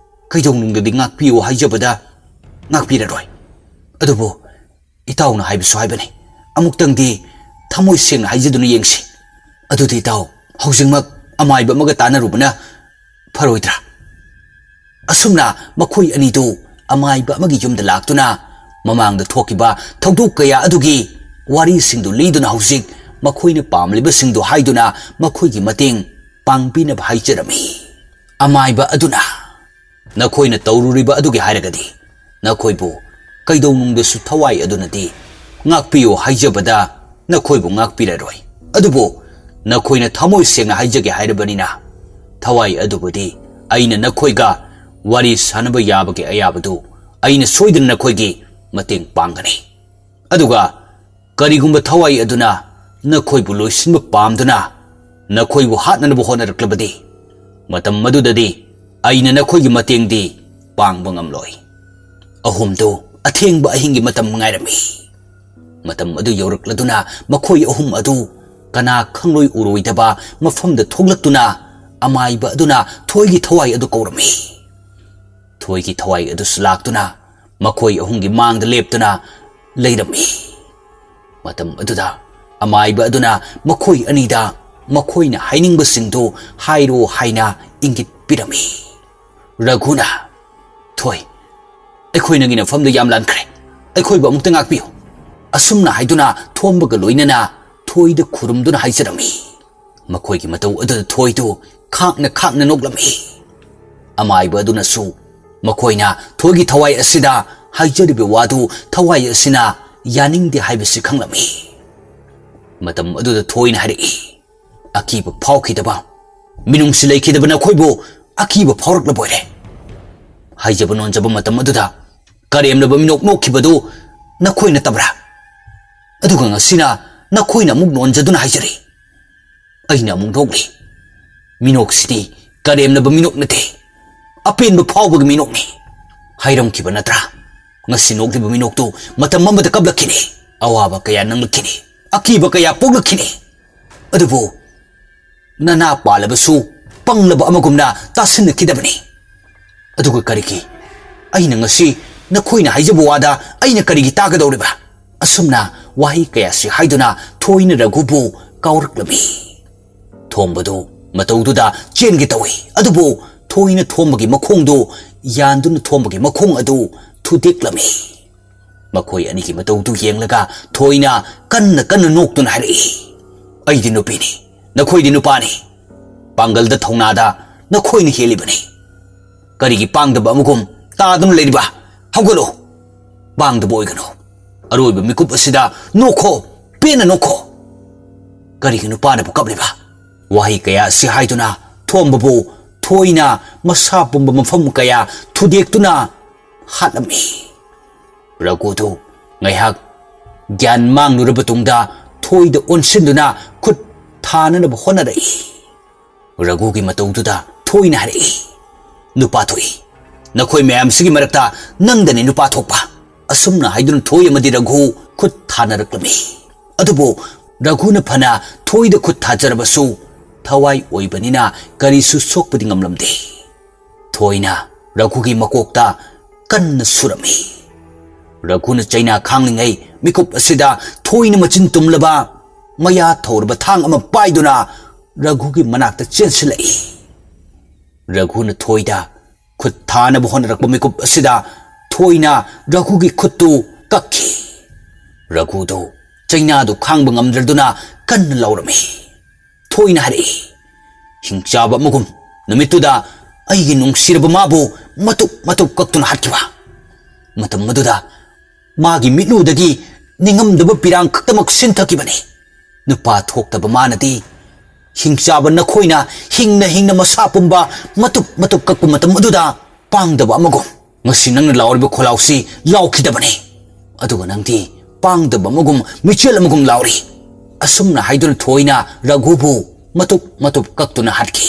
ꯀꯩꯗꯧꯅꯨꯡꯗꯗꯤ ꯉꯥꯛꯄꯤꯌꯨ ꯍꯥꯏꯖꯕꯗ ꯉꯥꯛꯄꯤꯔꯔꯣꯏ꯫ ꯑꯗꯨꯕꯨ ꯏꯇꯥꯎꯅ ꯍꯥꯏꯕꯁꯨ ꯍꯥꯏꯕꯅꯤ, ꯑꯃꯨꯛꯇꯪꯗꯤ ꯊꯃꯣꯏ ꯁꯦꯡꯅ ꯍꯥꯏꯖꯗꯨꯅ ꯌꯦꯡꯁꯤ꯫ ꯑꯗꯨꯗꯤ ꯏꯇꯥꯎ, ꯍꯧꯖꯤꯛꯃꯛ ꯑꯃꯥꯏꯕ ꯑꯃꯒ ꯇꯥꯟꯅꯔꯨꯕꯅ ꯐꯔꯣꯏꯗ꯭ꯔꯥ? ꯑꯁꯨꯝꯅ ꯃꯈꯣꯏ ꯑꯅꯤꯗꯨ ꯑꯃꯥꯏꯕ ꯑꯃꯒꯤ ꯌꯨꯝꯗ ꯂꯥꯛꯇꯨꯅ ꯃꯃꯥꯡꯗ ꯊꯣꯛꯈꯤꯕ ꯊꯧꯗꯣꯛ ꯀꯌꯥ ꯑꯗꯨꯒꯤ ꯋꯥꯔꯤꯁꯤꯡꯗꯨ ꯂꯤꯗꯨꯅ ꯍꯧꯖꯤꯛ ꯃꯈꯣꯏꯅ ꯄꯥꯝꯂꯤꯕꯁꯤꯡꯗꯨ ꯍꯥꯏꯗꯨꯅ ꯃꯈꯣꯏꯒꯤ ꯃꯇꯦꯡ ꯄꯥꯡꯕꯤꯅꯕ ꯍꯥꯏꯖꯔꯝꯃꯤ꯫ ꯑꯃꯥꯏꯕ ꯑꯗꯨꯅ, "ꯅꯈꯣꯏꯅ ꯇꯧꯔꯨꯔꯤꯕ ꯑꯗꯨꯒꯤ ꯍꯥꯏꯔꯒꯗꯤ ꯅꯈꯣꯏꯕꯨ ꯀꯩꯗꯧꯅꯨꯡꯗꯁꯨ ꯊꯋꯥꯏ ꯑꯗꯨꯅꯗꯤ ꯉꯥꯛꯄꯤꯌꯨ ꯍꯥꯏꯖꯕꯗ ꯅꯈꯣꯏꯕꯨ ꯉꯥꯛꯄꯤꯔꯔꯣꯏ꯫ ꯑꯗꯨꯕꯨ ꯅꯈꯣꯏꯅ ꯊꯃꯣꯏ ꯁꯦꯡꯅ ꯍꯥꯏꯖꯒꯦ ꯍꯥꯏꯔꯕꯅꯤꯅ ꯊꯋꯥꯏ ꯑꯗꯨꯕꯨꯗꯤ ꯑꯩꯅ ꯅꯈꯣꯏꯒ ꯋꯥꯔꯤ ꯁꯥꯅꯕ ꯌꯥꯕꯒꯤ ꯑꯌꯥꯕꯗꯨ ꯑꯩꯅ ꯁꯣꯏꯗꯅ ꯅꯈꯣꯏꯒꯤ ꯃꯇꯦꯡ ꯄꯥꯡꯒꯅꯤ꯫ ꯑꯗꯨꯒ ꯀꯔꯤꯒꯨꯝꯕ ꯊꯋꯥꯏ ꯑꯗꯨꯅ ꯅꯈꯣꯏꯕꯨ ꯂꯣꯏꯁꯤꯟꯕ ꯄꯥꯝꯗꯨꯅ ꯅꯈꯣꯏꯕꯨ ꯍꯥꯠꯅꯅꯕ ꯍꯣꯠꯅꯔꯛꯂꯕꯗꯤ, ꯃꯇꯝ ꯑꯗꯨꯗꯗꯤ ꯑꯩꯅ ꯅꯈꯣꯏꯒꯤ ꯃꯇꯦꯡꯗꯤ ꯄꯥꯡꯕ ꯉꯝꯂꯣꯏ꯫" ꯑꯍꯨꯝꯗꯨ ꯑꯊꯦꯡꯕ ꯑꯍꯤꯡꯒꯤ ꯃꯇꯝ ꯉꯥꯏꯔꯝꯃꯤ꯫ ꯃꯇꯝ ꯑꯗꯨ ꯌꯧꯔꯛꯂꯗꯨꯅ ꯃꯈꯣꯏ ꯑꯍꯨꯝ ꯑꯗꯨ ꯀꯅꯥ ꯈꯪꯂꯣꯏ ꯎꯔꯣꯏꯗꯕ ꯃꯐꯝꯗ ꯊꯣꯛꯂꯛꯇꯨꯅ ꯑꯃꯥꯏꯕ ꯑꯗꯨꯅ ꯊꯣꯏꯒꯤ ꯊꯋꯥꯏ ꯑꯗꯨ ꯀꯧꯔꯝꯃꯤ꯫ ꯊꯣꯏꯒꯤ ꯊꯋꯥꯏ ꯑꯗꯨꯁꯨ ꯂꯥꯛꯇꯨꯅ ꯃꯈꯣꯏ ꯑꯍꯨꯝꯒꯤ ꯃꯥꯡꯗ ꯂꯦꯞꯇꯨꯅ ꯂꯩꯔꯝꯃꯤ꯫ ꯃꯇꯝ ꯑꯗꯨꯗ ꯑꯃꯥꯏꯕ ꯑꯗꯨꯅ ꯃꯈꯣꯏ ꯑꯅꯤꯗ ꯃꯈꯣꯏꯅ ꯍꯥꯏꯅꯤꯡꯕꯁꯤꯡꯗꯨ ꯍꯥꯏꯔꯣ ꯍꯥꯏꯅ ꯏꯪꯒꯤꯠ ꯄꯤꯔꯝꯃꯤ꯫ ꯔꯘꯨꯅ, "ꯊꯣꯏ, ꯑꯩꯈꯣꯏ ꯅꯪꯒꯤ ꯅꯐꯝꯗ ꯌꯥꯝ ꯂꯥꯟꯈ꯭ꯔꯦ, ꯑꯩꯈꯣꯏꯕꯨ ꯑꯃꯨꯛꯇ ꯉꯥꯛꯄꯤꯌꯨ," ꯑꯁꯨꯝꯅ ꯍꯥꯏꯗꯨꯅ ꯊꯣꯝꯕꯒ ꯂꯣꯏꯅꯅ ꯊꯣꯏꯗ ꯈꯨꯔꯨꯝꯗꯨꯅ ꯍꯥꯏꯖꯔꯝꯃꯤ꯫ ꯃꯈꯣꯏꯒꯤ ꯃꯇꯧ ꯑꯗꯨꯗ ꯊꯣꯏꯗꯨ ꯈꯥꯛꯅ ꯈꯥꯛꯅ ꯅꯣꯛꯂꯝꯃꯤ꯫ ꯑꯃꯥꯏꯕ ꯑꯗꯨꯅꯁꯨ ꯃꯈꯣꯏꯅ ꯊꯣꯏꯒꯤ ꯊꯋꯥꯏ ꯑꯁꯤꯗ ꯍꯥꯏꯖꯔꯤꯕ ꯋꯥꯗꯨ ꯊꯋꯥꯏ ꯑꯁꯤꯅ ꯌꯥꯅꯤꯡꯗꯦ ꯍꯥꯏꯕꯁꯤ ꯈꯪꯂꯝꯃꯤ꯫ ꯃꯇꯝ ꯑꯗꯨꯗ ꯊꯣꯏꯅ ꯍꯥꯏꯔꯛꯏ, "ꯑꯀꯤꯕ ꯐꯥꯎꯈꯤꯗꯕ, ꯃꯤꯅꯨꯡꯁꯤ ꯂꯩꯈꯤꯗꯕ ꯅꯈꯣꯏꯕꯨ ꯑꯀꯤꯕ ꯐꯥꯎꯔꯛꯂꯕꯣꯏꯔꯦ꯫ ꯍꯥꯏꯖꯕ ꯅꯣꯟꯖꯕ ꯃꯇꯝ ꯑꯗꯨꯗ ꯀꯔꯦꯝꯅꯕ ꯃꯤꯅꯣꯛ ꯅꯣꯛꯈꯤꯕꯗꯨ ꯅꯈꯣꯏ ꯅꯠꯇꯕ꯭ꯔꯥ? ꯑꯗꯨꯒ ꯉꯁꯤꯅ ꯅꯈꯣꯏꯅ ꯑꯃꯨꯛ ꯅꯣꯟꯖꯗꯨꯅ ꯍꯥꯏꯖꯔꯤ꯫ ꯑꯩꯅ ꯑꯃꯨꯛ ꯅꯣꯛꯂꯤ꯫ ꯃꯤꯅꯣꯛꯁꯤꯗꯤ ꯀꯔꯦꯝꯅꯕ ꯃꯤꯅꯣꯛ ꯅꯠꯇꯦ, ꯑꯄꯦꯟꯕ ꯐꯥꯎꯕꯒꯤ ꯃꯤꯅꯣꯛꯅꯤ꯫ ꯍꯥꯏꯔꯝꯈꯤꯕ ꯅꯠꯇ꯭ꯔꯥ? ꯉꯁꯤ ꯅꯣꯛꯂꯤꯕ ꯃꯤꯅꯣꯛꯇꯨ ꯃꯇꯝ ꯑꯃꯗ ꯀꯞꯂꯛꯈꯤꯅꯤ, ꯑꯋꯥꯕ ꯀꯌꯥ ꯅꯪꯂꯛꯈꯤꯅꯤ, ꯑꯀꯤꯕ ꯀꯌꯥ ꯄꯣꯛꯂꯛꯈꯤꯅꯤ꯫ ꯑꯗꯨꯕꯨ ꯅꯅꯥ ꯄꯥꯜꯂꯕꯁꯨ ꯄꯪꯂꯕ ꯑꯃꯒꯨꯝꯅ ꯇꯥꯁꯤꯟꯅꯈꯤꯗꯕꯅꯤ꯫ ꯑꯗꯨꯒ ꯀꯔꯤꯒꯤ? ꯑꯩꯅ ꯉꯁꯤ ꯅꯈꯣꯏꯅ ꯍꯥꯏꯖꯕ ꯋꯥꯗ ꯑꯩꯅ ꯀꯔꯤꯒꯤ ꯇꯥꯒꯗꯧꯔꯤꯕ?" ꯑꯁꯨꯝꯅ ꯋꯥꯍꯩ ꯀꯌꯥꯁꯤ ꯍꯥꯏꯗꯨꯅ ꯊꯣꯏꯅ ꯔꯘꯨꯕꯨ ꯀꯥꯎꯔꯛꯂꯝꯃꯤ꯫ ꯊꯣꯝꯕꯗꯨ ꯃꯇꯧꯗꯨꯗ ꯆꯦꯟꯒꯦ ꯇꯧꯏ, ꯑꯗꯨꯕꯨ ꯊꯣꯏꯅ ꯊꯣꯝꯕꯒꯤ ꯃꯈꯣꯡꯗꯨ ꯌꯥꯟꯗꯨꯅ ꯊꯣꯝꯕꯒꯤ ꯃꯈꯣꯡ ꯑꯗꯨ ꯊꯨꯗꯦꯛꯂꯝꯃꯤ꯫ ꯃꯈꯣꯏ ꯑꯅꯤꯒꯤ ꯃꯇꯧꯗꯨ ꯌꯦꯡꯂꯒ ꯊꯣꯏꯅ ꯀꯟꯅ ꯀꯟꯅ ꯅꯣꯛꯇꯨꯅ ꯍꯥꯏꯔꯛꯏ, "ꯑꯩꯗꯤ ꯅꯨꯄꯤꯅꯤ, ꯅꯈꯣꯏꯗꯤ ꯅꯨꯄꯥꯅꯤ꯫ ꯄꯥꯡꯒꯜꯗ ꯊꯧꯅꯥꯗ ꯅꯈꯣꯏꯅ ꯍꯦꯜꯂꯤꯕꯅꯤ꯫ ꯀꯔꯤꯒꯤ ꯄꯥꯡꯗꯕ ꯑꯃꯒꯨꯝ ꯇꯥꯗꯨꯅ ꯂꯩꯔꯤꯕ? ꯍꯧꯒꯠꯂꯣ, ꯄꯥꯡꯗꯕ ꯑꯣꯏꯒꯅꯨ꯫ ꯑꯔꯣꯏꯕ ꯃꯤꯀꯨꯞ ꯑꯁꯤꯗ ꯅꯣꯛꯈꯣ, ꯄꯦꯟꯅ ꯅꯣꯛꯈꯣ꯫ ꯀꯔꯤꯒꯤ ꯅꯨꯄꯥꯅꯕꯨ ꯀꯞꯂꯤꯕ?" ꯋꯥꯍꯩ ꯀꯌꯥ ꯑꯁꯤ ꯍꯥꯏꯗꯨꯅ ꯊꯣꯝꯕꯕꯨ ꯊꯣꯏꯅ ꯃꯁꯥ ꯄꯨꯝꯕ ꯃꯐꯝ ꯀꯌꯥ ꯊꯨꯗꯦꯛꯇꯨꯅ ꯍꯥꯠꯂꯝꯃꯤ꯫ ꯔꯘꯨꯗꯨ ꯉꯥꯏꯍꯥꯛ ꯒ꯭ꯌꯥꯟ ꯃꯥꯡꯂꯨꯔꯕ ꯇꯨꯡꯗ ꯊꯣꯏꯗ ꯑꯣꯟꯁꯤꯟꯗꯨꯅ ꯈꯨꯠ ꯊꯥꯅꯅꯕ ꯍꯣꯠꯅꯔꯛꯏ꯫ ꯔꯘꯨꯒꯤ ꯃꯇꯧꯗꯨꯗ ꯊꯣꯏꯅ ꯍꯥꯏꯔꯛꯏ, "ꯅꯨꯄꯥ ꯊꯣꯛꯏ, ꯅꯈꯣꯏ ꯃꯌꯥꯝꯁꯤꯒꯤ ꯃꯔꯛꯇ ꯅꯪꯗꯅꯤ ꯅꯨꯄꯥ ꯊꯣꯛꯄ"꯫ ꯑꯁꯨꯝꯅ ꯍꯥꯏꯗꯨꯅ ꯊꯣꯏ ꯑꯃꯗꯤ ꯔꯘꯨ ꯈꯨꯠ ꯊꯥꯅꯔꯛꯂꯝꯃꯤ꯫ ꯑꯗꯨꯕꯨ ꯔꯘꯨꯅ ꯐꯅ ꯊꯣꯏꯗ ꯈꯨꯠ ꯊꯥꯖꯔꯕꯁꯨ ꯊꯋꯥꯏ ꯑꯣꯏꯕꯅꯤꯅ ꯀꯔꯤꯁꯨ ꯁꯣꯛꯄꯗꯤ ꯉꯝꯂꯝꯗꯦ꯫ ꯊꯣꯏꯅ ꯔꯘꯨꯒꯤ ꯃꯀꯣꯛꯇ ꯀꯟꯅ ꯁꯨꯔꯝꯃꯤ꯫ ꯔꯘꯨꯅ ꯆꯩꯅꯥ ꯈꯥꯡꯂꯤꯉꯩ ꯃꯤꯀꯨꯞ ꯑꯁꯤꯗ ꯊꯣꯏꯅ ꯃꯆꯤꯟ ꯇꯨꯝꯂꯕ ꯃꯌꯥ ꯊꯧꯔꯕ ꯊꯥꯡ ꯑꯃ ꯄꯥꯏꯗꯨꯅ ꯔꯘꯨꯒꯤ ꯃꯅꯥꯛꯇ ꯆꯦꯟꯁꯤꯜꯂꯛꯏ꯫ ꯔꯘꯨꯅ ꯊꯣꯏꯗ ꯈꯨꯠ ꯊꯥꯅꯕ ꯍꯣꯠꯅꯔꯛꯄ ꯃꯤꯀꯨꯞ ꯑꯁꯤꯗ ꯊꯣꯏꯅ ꯔꯘꯨꯒꯤ ꯈꯨꯠꯇꯨ ꯀꯛꯈꯤ꯫ ꯔꯘꯨꯗꯨ ꯆꯩꯅꯥꯗꯨ ꯈꯥꯡꯕ ꯉꯝꯗ꯭ꯔꯗꯨꯅ ꯀꯟꯅ ꯂꯥꯎꯔꯝꯃꯤ꯫ ꯊꯣꯏꯅ ꯍꯥꯏꯔꯛꯏ, "ꯍꯤꯡꯆꯥꯕ ꯑꯃꯒꯨꯝ ꯅꯨꯃꯤꯠꯇꯨꯗ ꯑꯩꯒꯤ ꯅꯨꯡꯁꯤꯔꯕ ꯃꯥꯕꯨ ꯃꯇꯨꯞ ꯃꯇꯨꯞ ꯀꯛꯇꯨꯅ ꯍꯥꯠꯈꯤꯕ꯫ ꯃꯇꯝ ꯑꯗꯨꯗ ꯃꯥꯒꯤ ꯃꯤꯠꯂꯨꯗꯒꯤ ꯅꯤꯡꯉꯝꯗꯕ ꯄꯤꯔꯥꯡ ꯈꯛꯇꯃꯛ ꯁꯤꯟꯊꯈꯤꯕꯅꯤ꯫ ꯅꯨꯄꯥ ꯊꯣꯛꯇꯕ ꯃꯥꯅꯗꯤ ꯍꯤꯡꯆꯥꯕ ꯅꯈꯣꯏꯅ ꯍꯤꯡꯅ ꯍꯤꯡꯅ ꯃꯁꯥ ꯄꯨꯝꯕ ꯃꯇꯨꯞ ꯃꯇꯨꯞ ꯀꯛꯄ ꯃꯇꯝ ꯑꯗꯨꯗ ꯄꯥꯡꯗꯕ ꯑꯃꯒꯨꯝ ꯉꯁꯤ ꯅꯪꯅ ꯂꯥꯎꯔꯤꯕ ꯈꯣꯜꯂꯥꯎꯁꯤ ꯂꯥꯎꯈꯤꯗꯕꯅꯤ꯫ ꯑꯗꯨꯒ ꯅꯪꯗꯤ ꯄꯥꯡꯗꯕ ꯑꯃꯒꯨꯝ ꯃꯤꯆꯦꯜ ꯑꯃꯒꯨꯝ ꯂꯥꯎꯔꯤ꯫ ꯑꯁꯨꯝꯅ ꯍꯥꯏꯗꯨꯅ ꯊꯣꯏꯅ ꯔꯘꯨꯕꯨ ꯃꯇꯨꯞ ꯃꯇꯨꯞ ꯀꯛꯇꯨꯅ ꯍꯥꯠꯈꯤ꯫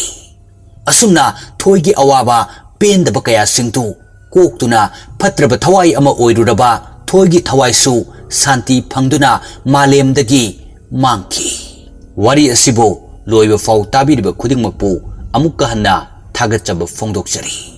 ꯑꯁꯨꯝꯅ ꯊꯣꯏꯒꯤ ꯑꯋꯥꯕ ꯄꯦꯟꯗꯕ ꯀꯌꯥꯁꯤꯡꯗꯨ ꯀꯣꯛꯇꯨꯅ ꯐꯠꯇ꯭ꯔꯕ ꯊꯋꯥꯏ ꯑꯃ ꯑꯣꯏꯔꯨꯔꯕ ꯊꯣꯏꯒꯤ ꯊꯋꯥꯏꯁꯨ ꯁꯥꯟꯇꯤ ꯐꯪꯗꯨꯅ ꯃꯥꯂꯦꯝꯗꯒꯤ ꯃꯥꯡꯈꯤ꯫ ꯋꯥꯔꯤ ꯑꯁꯤꯕꯨ ꯂꯣꯏꯕ ꯐꯥꯎ ꯇꯥꯕꯤꯔꯤꯕ ꯈꯨꯗꯤꯡꯃꯛꯄꯨ ꯑꯃꯨꯛꯀ ꯍꯟꯅ ꯊꯥꯒꯠꯆꯕ ꯐꯣꯡꯗꯣꯛꯆꯔꯤ꯫